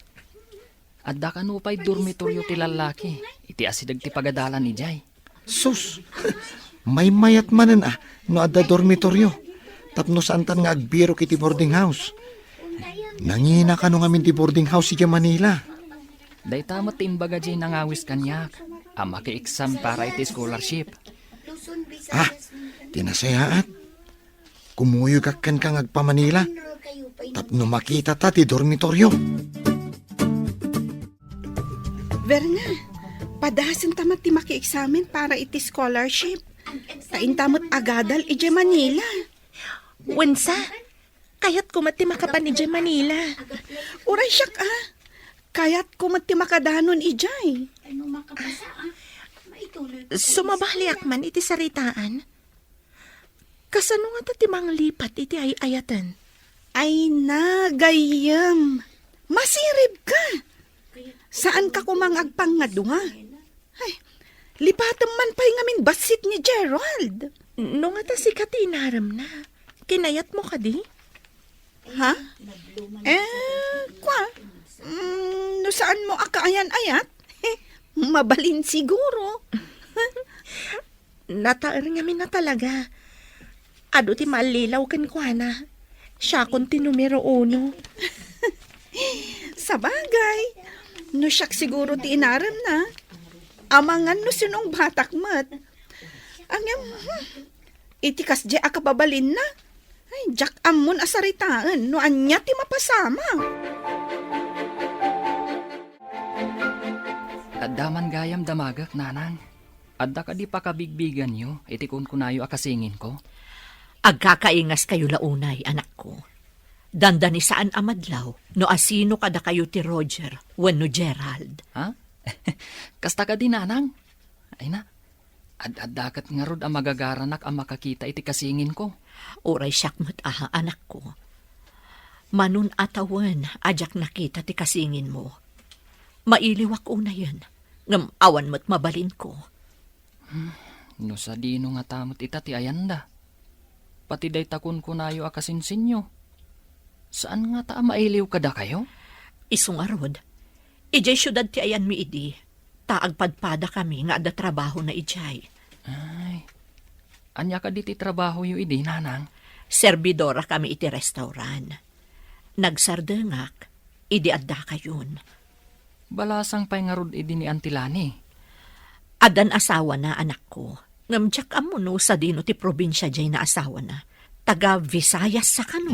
Adda kano pay dormitoryo ti lallaki iti asideg ti pagadalan idiay. Sus! Maymayat manen a no adda dormitoryo tapno saantan nga agbirok iti boarding house. Nangina kano ngamin ti boarding house idiay Manila. Dayta met ti imbaga diay nangawis kaniak a maki-exam para iti scholarship. Ah, ti nasayaat. Kumuyogak kenka nga agpa-Manila tapno makitata ti dormitoryo. Verna, padasenta met ti maki-examen para iti scholarship. Ta inta met agadal idiay Manila. Wensa, kayatko met ti makapan idiay Manila. Uray siak, a. Kayatko met ti makadanon idiay. Sumabaliak man iti saritaan. Kasano ngata ti manglipat iti ay-ayaten? Ay na, gayyem. Masiribka. Saanka koma nga agpangngadua? Ay, lipatem man pay ngamin bassit ni Gerald. No ngata sika ti inaremna, kinayatmo kadi? Ha? Eh, kua, mm, no saanmo a kaayan-ayat, mabalin siguro. Nataer ngamin a talaga. Adu ti maallilaw kenkuana. Siakon ti numero uno. Sabagay, no siak siguro ti inaremna, amangan no sinungbatak met. Ngem, hmm, iti kasdiay a kababalinna, ay, diak ammon a saritaen no ania ti mapasama. Adda man gayam damagek, nanang. Adda kadi pakabigbiganyo iti kunkunayo a kasinginko? Agkakaingaskayo la unay, anakko. Dandani saan a madlaw no asino kadakayo ti Roger wenno Gerald. Ha? Kasta kadi, nanang? Ay na, ad-adda ket ngarud a magagaranak a makakita iti kasinginko. Uray siak met a, anakko. Manon a tawen a diak nakita ti kasinginmo. Mailiwak unayen, ngem awan met mabalinko. Hmm, no sadino ngata met ita ti ayanda. Pati dayta kunkunayo a kasinsinyo. Saan ngata a mailiw kadakayo? Isu ngarud, idiay siudad ti ayanmi idi, ta agpadpadakami nga adda trabahona idiay. Ay, ania kadi ti trabahoyo idi, nanang? Serbidorakami iti restaurant. Nagsardengak idi addakayon. Balasang pay ngarud idi ni Auntie Lani? Addan asawana, anakko. Ngem diak ammo no sadino ti probinsia diay naasawana. Taga Visayas sa kano?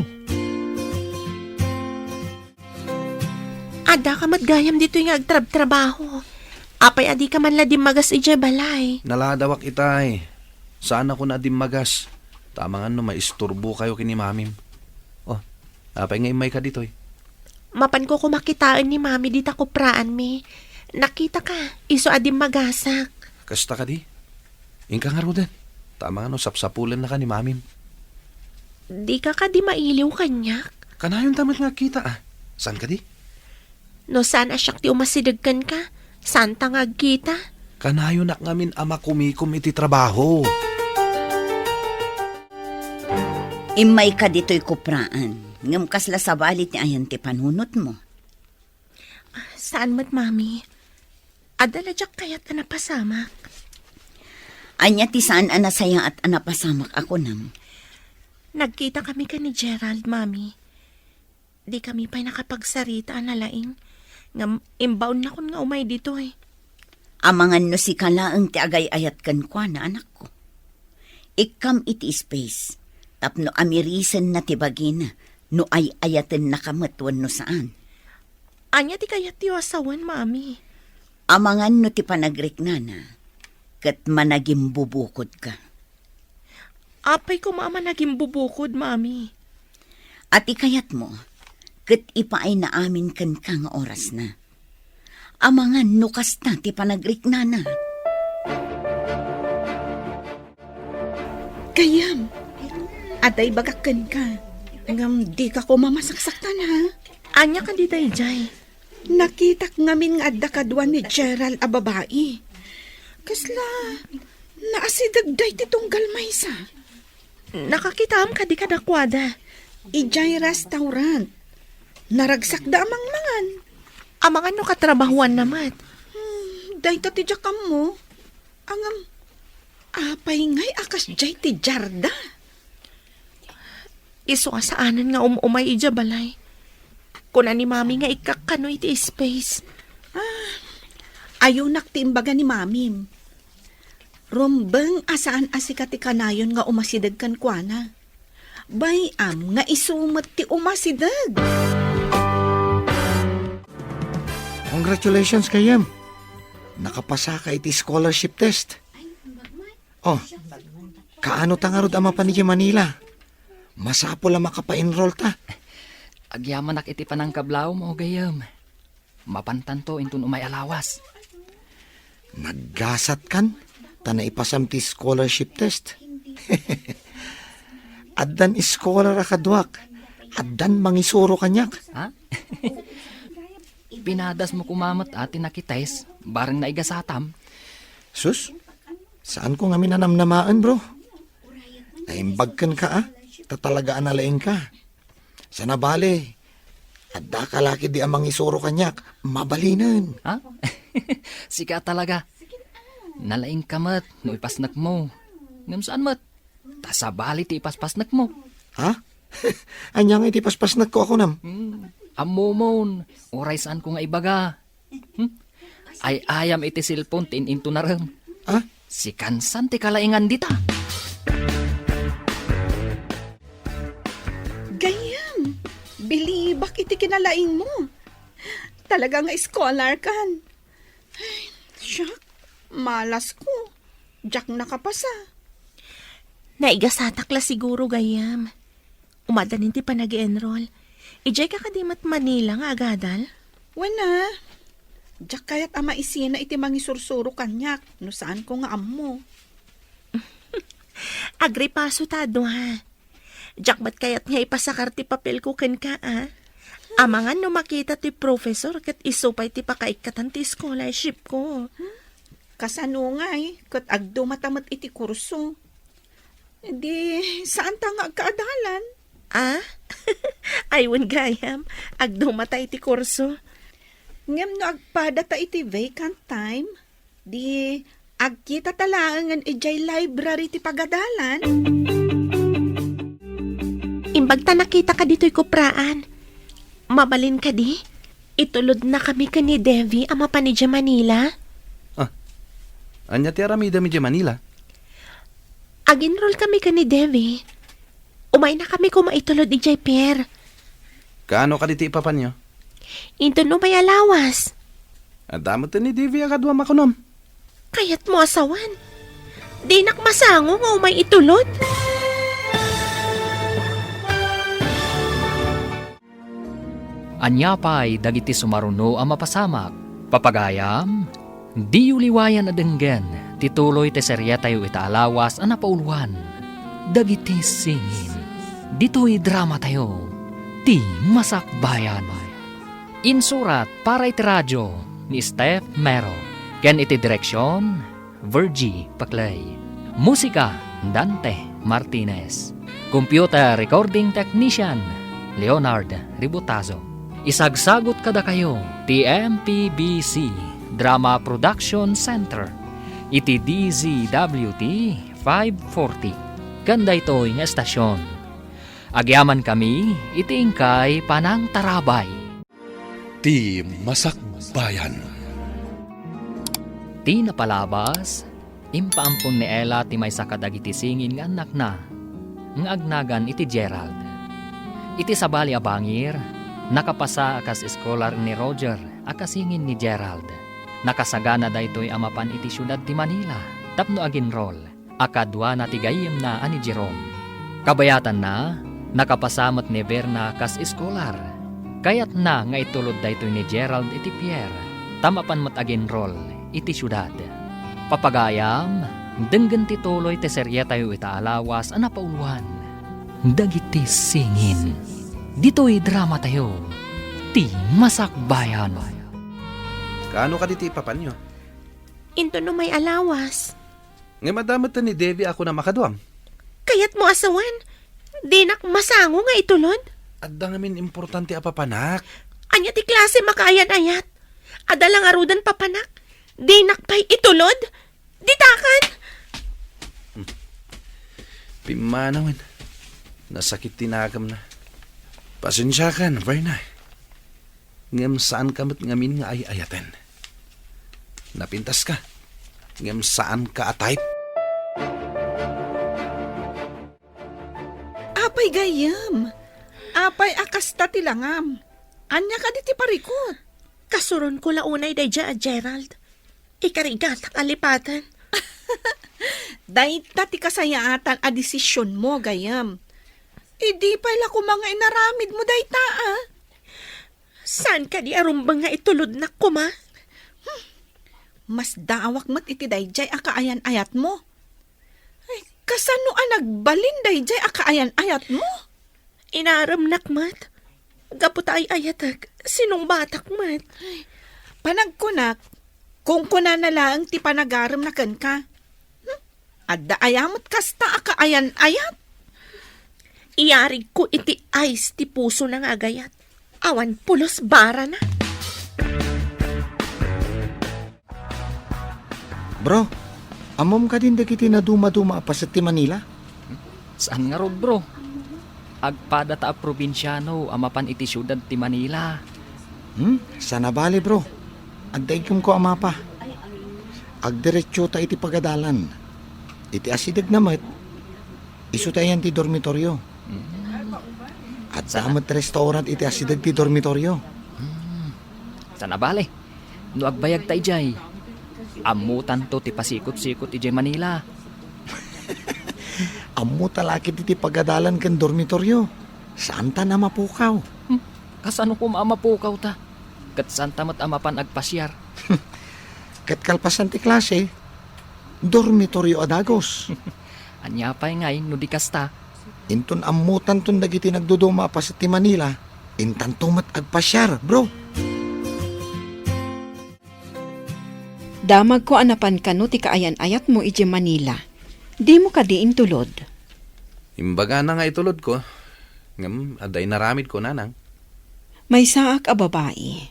Addaka met gayam ditoy nga agtrabtrabaho. Apay a dika man la dimmagas idiay balay? Naladawak itay. Saanakon a dimmagas. Ta amangan no maisturbokayo ken ni mamim. Oh, apay nga immayka ditoy? Mapanko koma kitaen ni mami dita kopraanmi. Nakitaka, isu a dimmagasak. Kasta kadi? Inka ngaruden. Ta amangan no sapsapulennaka ni mamim. Dika kadi mailiw kaniak? Kanayonta met nga agkita, a. Saan kadi? No saan a siak ti umasideg kenka, saanta nga agkita? Kanayonak ngamin a makumikom iti trabaho. Immayka ditoy kupraan, ngem kasla sabali ti ayan ti panunotmo. Saan met, Mami. Adda la diak kayat a napasamak. Ania ti saan a nasayaat a napasamak a kunam? Nagkitakami ken ni Gerald, Mami. Dikami pay nakapagsarita a nalaing, ngem imbaonnakon nga umay ditoy. Amangan no sika laeng ti agay-ayat kenkuana, anakko. Ikkam iti space, tapno amirisenna ti bagina no ay-ayatennaka met wenno saan. Ania ti kayatyo a sawen, Mami? Amangan no ti panagriknana ket managimbubukodka. Apay koma a managimbubukod, Mami? A ti kayatmo, ket ipaayna amin kenka nga orasna. Amangan no kasta ti panagriknana. Gayyem, adda ibagak kenka, ngem dika koma masaksaktan, ha? Ania kadi daydiay? Nakitak ngamin nga adda kadua ni Gerald a babai. Kasla naasideg dayta tunggal maysa. Nakakitaam kadi kadakuada? Idiay restaurant. Naragsakda a mangmangan. Amangan no katrabahuanna met? Hmm, dayta ti diak ammo. Ngem, apay ngay a kasdiay ti diarda? Isu a saanen nga um-umay idiay balay. Kuna ni Mami nga ikkakkano iti space. Ah, ayonak ti imbaga ni Mamim. Rumbeng a saan a sika ti kanayon nga umasideg kenkuana. Bay-am nga isu met ti umasideg. Congratulations, gayyem. Nakapasaka iti scholarship test. Oh, kaano ta ngarud a mapan idiay Manila? Masapul a makapa-enroll ta. Agyamanak iti panangkablawmo, gayyem. Mapantanto inton umay a lawas. Naggasatkan, ta naipasam ti scholarship test. Addan scholar a kaduak. Addan mangisuro kaniak. Ha? Pinadasmo koma met a ti nakitest, bareng naigasatam. Sus, saanko ngamin a namnamaen, bro. Naimbag kenka, a, ta talaga a nalaingka. Sana bale, adda ka la ketdi a mangisuro kaniak, mabalinen. Ha? Sika talaga. Nalaingka met no ipasnekmo. Ngem saan met, ta sabali ti ipaspasnekmo. Ha? Ania nga iti paspasnekko a kunam? Hmm, ammomon, uray saanko nga ibaga. Hmm? Ay-ayam iti cellphone ti in-intunarem. Ha? Sikan san ti kalaingan dita. Gayyem, bilibak iti kinalaingmo. Talaga nga scholar kan. Ay, siak, malasko. Diak nakapasa. Naigasatak la siguro, gayyem. Umadanin ti panag-enroll. Idiay ka kadi met Manila nga agadal? Wen a. Diak kayat a maisina iti mangisursuro kaniak no saanko nga ammo. Agripaso ta a dua. Diak met kayat nga ipasakar ti papelko kenka, a. Amangan no makita ti professor ket isu pay ti pakaikkatan ti scholarshipko. Kasano ngay ket agdumata met iti kurso? Di, saanta nga agkaadalan? A? Ay, wen gayyem, agdumata iti kurso. Ngem no agpadata iti vacant time, di, agkitata laengen idiay library ti pagadalan? Imbag ta nakitaka ditoy kupraan. Mabalin kadi? Itulodnakami ken ni Devi a mapan idiay Manila. A, ania ti aramidem idiay Manila? Ag-enrollkami ken ni Devi. Umaynakami koma itulod idiay pier. Kaano kadi ti ipapanyo? Inton umay a lawas. Adda met ni Devi a kaduam a kunam. Kayatmo a sawen? Dinak masango nga umay itulod? Ania pay dagiti sumaruno a mapasamak? Papagayam, diyo liwayan a denggen ti tuloy ti seriatayo ita a lawas a napauloan, Dagiti Singin. Ditoy dramatayo, Ti Masakbayan. Insurat para iti radio ni Steph Mero, ken iti direksion, Virgie Paclay. Musika, Dante Martinez. Computer Recording Technician, Leonard Ributazo. Isagsagut kadakayo ti M P B C Drama Production Center iti D Z W T five forty. Ken daytoy nga estasion, agyamankami iti inkay panangtarabay. Ti Masakbayan. Ti napalabas, impaampon ni Ella ti maysa kadagiti singin nga annakna nga agnagan iti Gerald. Iti sabali a bangir, nakapasa a kas eskolar ni Roger a kasingin ni Gerald. Nakasagana daytoy a mapan iti siudad ti Manila tapno aginrol a kaduana ti gayyemna a ni Jerome. Kabayatanna, nakapasa met ni Verna kas eskolar. Kayatna nga itulod daytoy ni Gerald iti pier, ta mapan met aginrol iti siudad. Papagayam, denggen ti tuloy ti serietayo ita a lawas a napauluan. Dagiti singin. Ditoy dramatayo, ti Masakbayan. Kaano kadi ti ipapanyo? Into no may alawas. Ngem adda met ni Debbie a kuna makaduam. Kayatmo a sawen? Dinak masango nga itulod? Adda ngamin importante a papanak. Ania ti klase makaayan-ayat? Adda la ngaruden papanak. Dinak pay itulod? Ditakan! Pimmanawen. Nasakit ti nakemna. Pasensiakan, Verna. Ngem saanka met ngamin nga ay-ayaten. Napintaska, ngem saanka a type. Apay gayyem? Apay a kasta ti langam? Ania kadi ti parikut? Kasuronko la unay daydiay a Gerald. Ikarigatak a lipaten. Dayta ti kasayaatan a desisionmo, gayyem. Idi pay la koma nga inaramidmo dayta, a? Saan kadi a rumbeng nga itulodnak koma? Hmm. Masdaawak met iti daydiay a kaayan-ayatmo. Ay, kasano a nagbalin daydiay a kaayan-ayatmo? Inaremnak met. Gapu ta ay-ayatek, sinungbatak met. Ay, panagkunak, kunkunana laeng ti panagaremna kenka. Hmm? Adda aya met kasta a kaayan-ayat? Iyarigko iti ice ti pusona nga agayat. Awan pulos barana. Bro, ammom kadin dagiti nadumaduma a paset ti Manila? Saan ngarud, bro. Agpadata a probinsiano a mapan iti siudad ti Manila. Hmm? Saan a bale, bro. Adda iggumko a mapa. Agdiretsota iti pagadalan. Iti asidegna met, isu ti ayan ti dormitorio. Hmm. Adda met restaurant iti asideg ti dormitorio. Hmm. Saan a bale. No agbayagta idiay, ammotanto ti pasikot-sikot idiay Manila. Ammota la ketdi ti pagadalan ken dormitorio. Saanta a mapukaw. Hmm, kasano koma a mapukawta? Ket saanta met a mapan agpasiar. Ket kalpasan ti klase, dormitorio a dagus. Ania pay ngay no di kasta? Inton ammotanton dagiti nagduduma a paset ti Manila, intanto met agpasiar, bro. Damagko a napan kano ti kaayan-ayatmo idiay Manila. Dimo kadi intulod? Imbagana nga itulodko, ngem adda inaramidko, nanang. Maysaak a babai.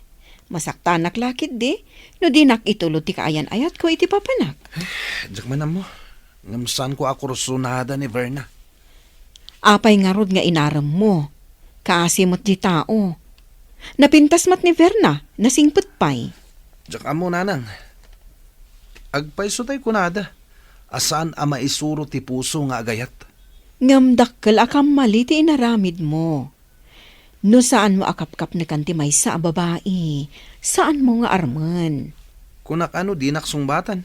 Masaktanak la ketdi no dinak itulod ti kaayan-ayatko iti papanak. Diak man ammo, ngem saanko a kursunada ni Verna. Apay ngarud nga inaremmo? Kaasi met di tao. Napintas met ni Verna, nasingpet pay. Diak ammo, nanang. Agpayso tay kunada a saan a maisuro ti puso nga agayat. Ngem dakkel a kammali ti inaramidmo. No saanmo a kapkapnekan ti maysa a babai, saanmo nga armen. Kunak a no dinak sungbatan.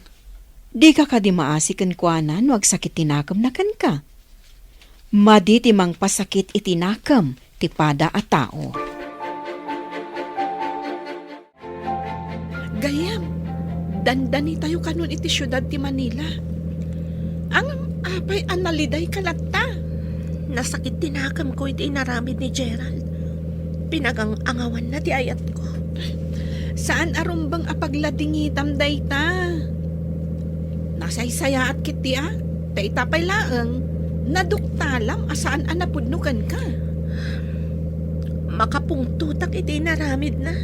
Dika kadi maasi kenkuana no agsakit ti nakemna kenka? Madi ti mangpasakit iti nakem ti pada a tao. Gayyem, dandanitayo kanon iti siudad ti Manila. Ngem apay a nalidayka latta? Nasakit ti nakemko iti inaramid ni Gerald. Pinagang-angawanna ti ayatko. Saan a rumbeng a pagladingitam dayta. Nasaysayaat ketdi a, ta ita pay laeng, Naduktalam a saan a napudno kenka. Makapungtotak iti inaramidna.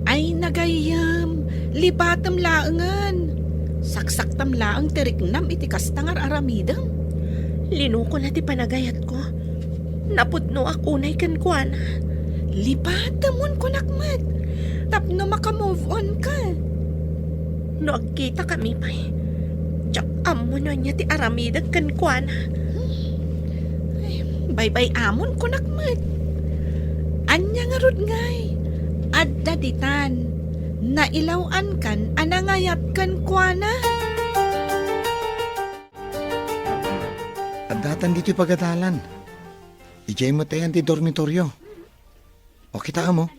Ay, nagayyem, lipatem laengen. Saksaktam laeng ti riknam iti kasta nga ar-aramidem. Linukona ti panagayatko. Napudnoak unay kenkuana. Lipatemon, kunak met, tapno maka-move on ka. No agkitakami pay, diak ammo no ania ti aramidek kenkuana. Ay, baybay-amon, kunak met. Ania ngarud ngay? Adda ditan. Nailaw-ankan a nangayat kenkuana. Addatan ditoy pagadalan. Idiay met ayan ti dormitorio. O, kitaem, o.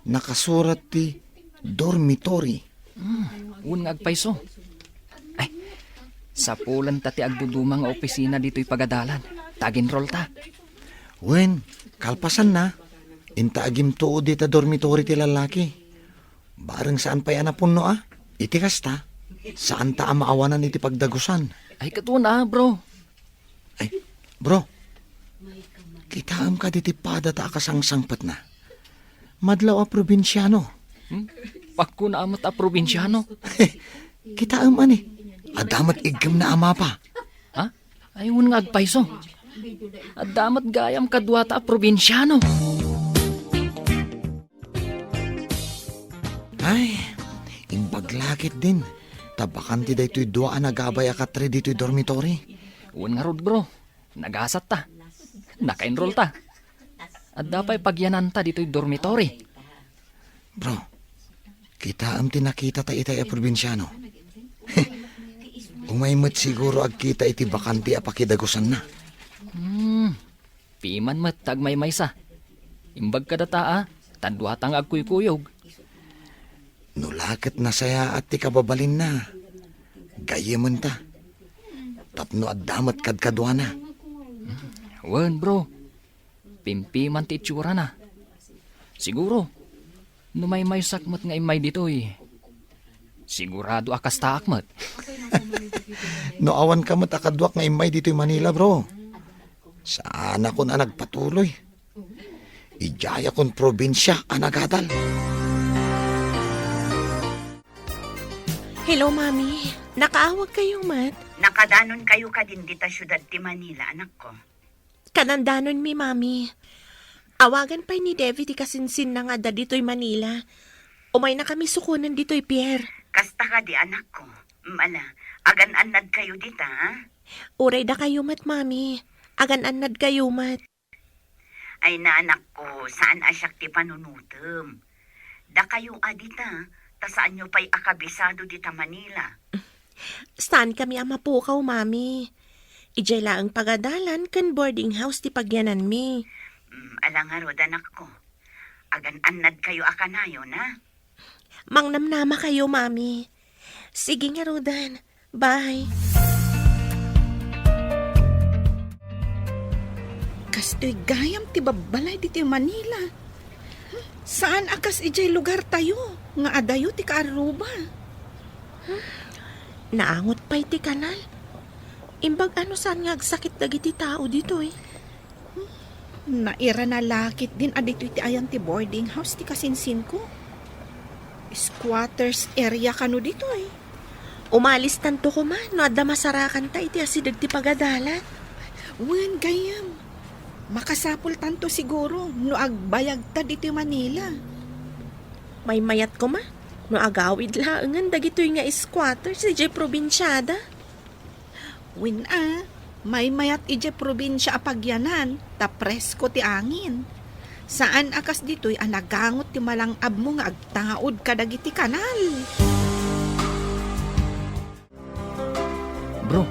Nakasurat ti dormitory. Hmm, wen nga agpayso. Ay, sapulenta ti agduduma nga opisina ditoy pagadalan. Ta ag-enrollta. Wen, kalpasanna, inta agimtuod dita dormitory ti lallaki. Bareng saan pay a napunno a. Iti kasta, saanta a maawanan iti pagdagusan. Ay, ket wen a, bro. Ay, bro, kitaem kadi ti pada ta akasangsangpetna? Madlaw a probinsiano. Hmm? Pakkuna a met a probinsiano. Kitaem, ani, adda met iggemna a mapa. Ha? Ay, wen nga agpayso. Adda met gayam kaduata a probinsiano. Ay, imbag la ketdin, ta bakante daytoy dua a nagabay a katre ditoy dormitory. Wen ngarud, bro. Nagasatta. Naka-enrollta. Adda pay pagyananta ditoy dormitory. Bro, kitaem ti nakitata itay a probinsiano. Umay met siguro agkita iti bakante a pakidagusanna. Hmm, piman met ta agmaymaysa. Imbag kadata a, ta duata nga agkuykuyog. No la ket nasayaat ti kababalinna, gayyementa. Tapno adda met kadkaduana. Wen, bro. Pimpiman ti itsurana. Siguro, no maymaysak met nga immay ditoy, sigurado a kastaak met. No awanka met a kaduak nga immay ditoy Manila, bro, saanakon a nagpatuloy. Idiayakon probinsia a nagadal. Hello, Mami. Nakaawagkayo met? Nakadanonkayo kadin dita siudad ti Manila, anakko? Kadandanonmi, Mami. Awagan pay ni Devi ti kasinsinna nga adda ditoy Manila. Umaynakami sukonen ditoy pier. Kasta kadi, anakko. Mm, ala, agan-annadkayo dita, ha? Uray dakayo met, Mami. Agan-annadkayo met. Ay, anakko, saan a siak ti panunotem. Dakayo a dita, ta saanyo pay a kabisado dita Manila. Saankami a mapukaw, Mami. Idiay laeng pagadalan ken boarding house ti pagyananmi. Mm, ala ngarud, anakko. Agan-annadkayo a kanayon, ha? Mangnamnamakayo, Mami. Sige ngaruden. Bye. Kastoy gayam ti babbalay ditoy Manila. Saan a kas idiay lugartayo nga adayo ti kaarruba. Naangot pay ti kanal. Imbag a no saan nga agsakit dagiti tao ditoy. Nairana la ketdin a ditoy ti ayan ti boarding house ti kasinsinko. Squatters area kano ditoy. Umalistanto koma no adda masarakanta iti asideg ti pagadalan. Wen, gayyem. Makasapultanto siguro no agbayagta ditoy Manila. Maymayat koma no agawid laengen dagitoy nga squatters idiay probinsiada. Wen a, maymayat idiay probinsia a pagyanan, ta presko ti angin. Saan a kas ditoy a nagangot ti malang-abmo nga agtaud kadagiti kanal. Bro,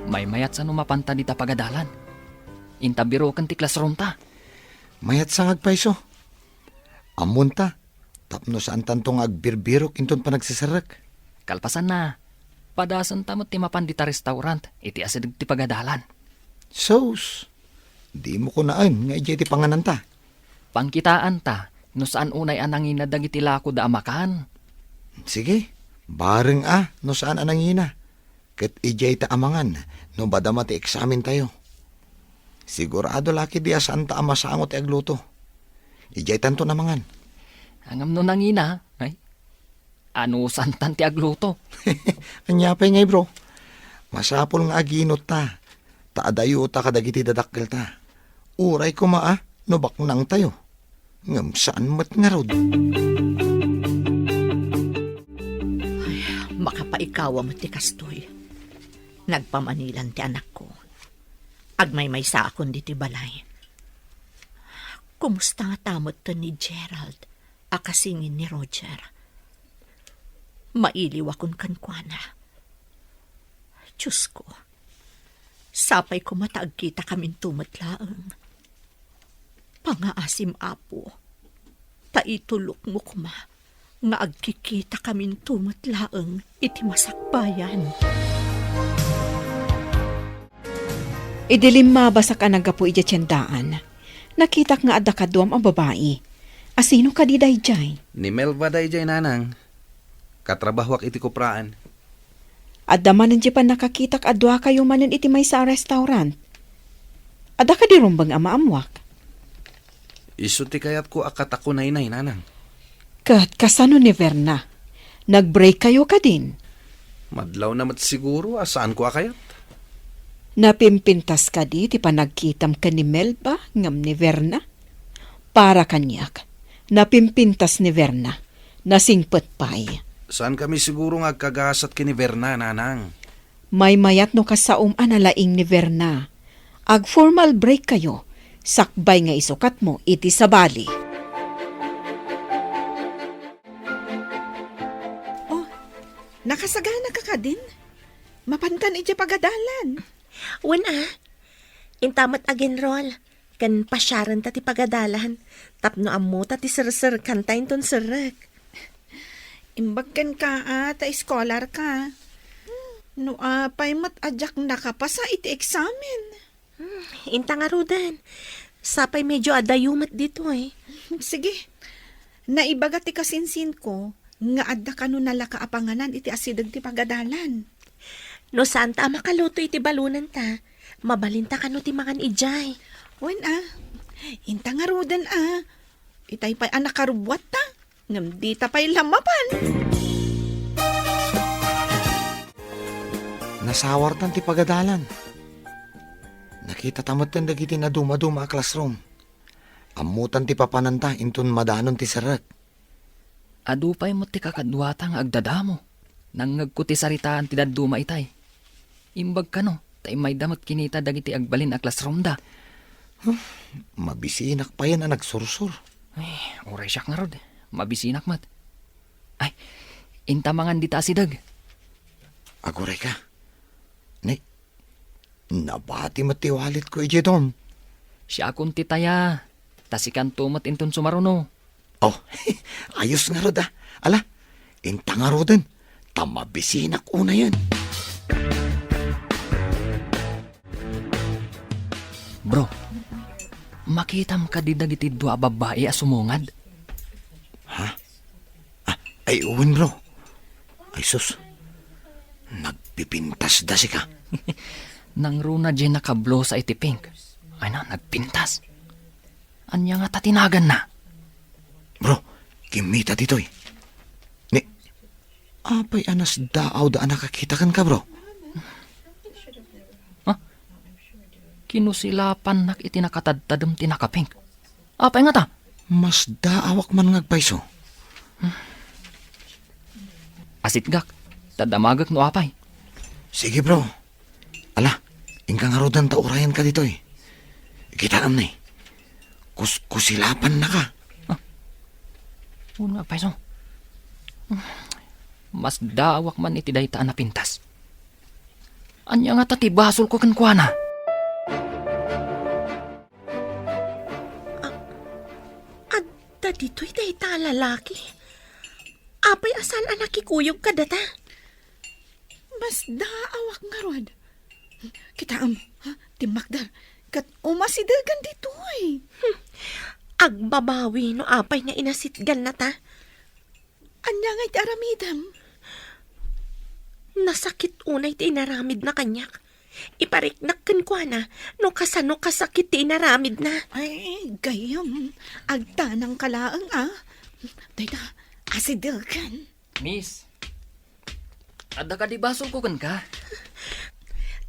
maymayat sa no mapanta dita pagadalan. Inta biroken ti classroomta. Mayat sa nga agpayso. Ammonta, tapno saantanto nga agbirbirok inton panagsiserrek. Kalpasanna, padasenta met ti mapan dita restaurant iti asideg ti pagadalan. Sus, dimo kunaen nga idiay ti pangananta. Pangkitaanta no saan unay a nangina dagiti lakoda a makan. Sige, bareng a no saan a nangina. Ket idiay ta amangan no madama ti eksamentayo. Sigurado la ketdi a saanta a masango ti agluto. Idiaytanto a mangan. Ngem no nangina, ay, anusantan ti agluto. Ania pay ngay, bro? Masapul nga aginutta, ta adayota kadagiti dadakkelta. Uray koma a no baknangtayo. Ngem saan met ngarud. Ay, makapaikawa met ti kastoy. Nagpamanilan ti anakko. Agmaymaysaakon ditoy balay. Kumusta ngata metten ni Gerald a kasingin ni Roger? Mailiwakon kenkuana. Diosko, sapay koma ta agkitakaminto met laeng. Pangaasim, Apo, ta itulokmo koma nga agkikitakaminto met laeng iti masakbayan. Idi limmabasak a naggapu idiay tiendaan, nakitak nga adda kaduam a babai. Asino kadi daydiay? Ni Melba daydiay, nanang. Katrabahuak iti kupraan. Adda manen diay pannakakitak a duakayo manen iti maysa a restaurant. Adda kadi rumbeng a maammuak? Isu ti kayatko a katakunaynay, nanang. Ket kasano ni Verna? Nag-break kayo kadin? Madlawna met siguro a saanko a kayat. Napimpintas kadi ti panagkitam ken ni Melba ngem ni Verna? Para kaniak, napimpintas ni Verna. Nasingpet pay. Saan kami siguro nga agkagasat ken ni Verna, nanang. Maymayat no kasaom a nalaing ni Verna. Ag-formal break kayo, sakbay nga isukatmo iti sabali. Oh, nakasagana ka kadin? Mapankan idiay pagadalan. Wen a, inta met agenrol ken pasiarenta ti pagadalan tapno ammota ti serserkanta inton serrek. Imbag kenka a ta scholar ka. No apay met a diak nakapasa iti eksamen. Hmm, inta ngaruden. Sapay medyo adayo met ditoy. Sige. Naibaga ti kasinsinko nga adda kano nalaka a panganan iti asideg ti pagadalan. No saanta a makaluto iti balonanta, mabalinta kano ti mangan idiay. Wen a, inta ngaruden a. Itay pay a nakarubbuatta, ngem dita pay la mapan. Nasawartan ti pagadalan. Nakitata metten dagiti nadumaduma a classroom. Ammotan ti papananta inton madanon ti serrek. Adu pay met ti kakaduata nga agdadamo. Nangngegko ti saritaan ti dadduma itay. Imbag kano, ta immayda met kinita dagiti agbalin a classroomda. Huh, mabisinak payen a nagsursor. Ay, uray siak ngarud. Mabisinak met. Ay, inta mangan dita asideg. Aguray ka. Ni, nabati met ti walletko idiay dorm. Siakon ti taya. Ta sikanto met inton sumaruno. Oh, ayos ngarud a. Ala, inta ngaruden, ta mabisinak unayen. Bro, makitam kadi dagiti dua a babbai a sumungad? Ha? Ah, ay, wen, bro. Ay, sus. Nagpipintasda sika. Nangruna diay nakablosa iti pink. Ay na, nagpintas. Ania ngata ti naganna? Bro, kimmita ditoy. Ni, apay a nasdaawda a nakakita kenka, bro? Ha? Kinusilapannak iti nakatadtadem ti nakapink. Apay ngata? Masdaawak man nga agpayso. Asitgak, ta damagek no apay. Sige, bro. Ala, inka ngaruden ta urayenka ditoy. Kitaem ni. Kus-, kusilapannaka. Ah. Wen nga agpayso. Masdaawak man iti dayta a napintas. Ania ngata ti basolko kenkuana? A-, adda ditoy dayta a lalaki? Apay a saan a nakikuyog kadata? Masdaawak ngarud. Kitaem, ha? Timmakder. Ket umasidegan ditoy. Hmm. Agbabawi no apay nga inasitgannata. Ania ngay ti aramidem? Nasakit unay ti inaramidna kaniak. Ipariknak kenkuana no kasano kasakit ti inaramidna. Ay, gayyem. Agtanangka laeng, a. Dayta, asidegen. Miss, adda kadi basolko kenka?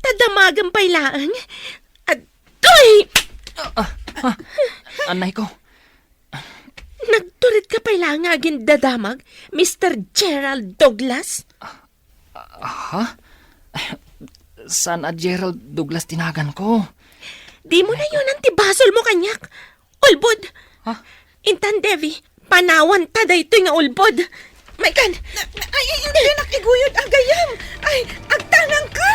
Ta damagem pay laeng. Adtoy! Ah, ah, ah. Anay ko. Nagturedka pay laeng nga agindadamag, Mister Gerald Douglas? Ha? Saan a Gerald Douglas ti naganko? Dimo nayonan ti basolmo kaniak. Ulbod! Ha? Intan, Devi, panawanta daytoy nga ulbod. Maikan! Na, na, ay, ay, dinak iguyod, a gayyem! Ay, agtanangka!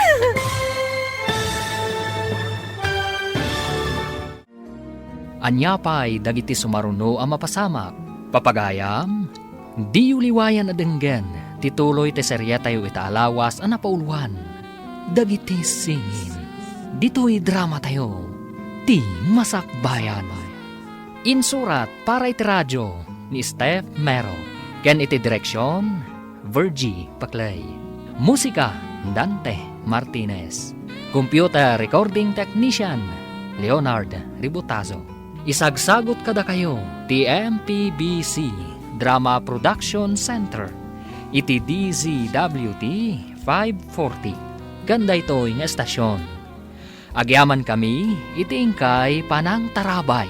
Ania pay dagiti sumaruno a mapasamak? Papagayam, diyo liwayan a denggen ti tuloy ti serietayo ita a lawas a napauluan, Dagiti Singin. Ditoy dramatayo, Ti Masakbayan. Insurat para iti radio ni Steph Mero, ken iti direksion, Virgie Paclay. Musika, Dante Martinez. Computer recording technician, Leonard Ributazo. Isagsagut kadakayo ti M P B C Drama Production Center iti D Z W T five forty. Ken daytoy nga estasion, agyamankami iti inkay panangtarabay.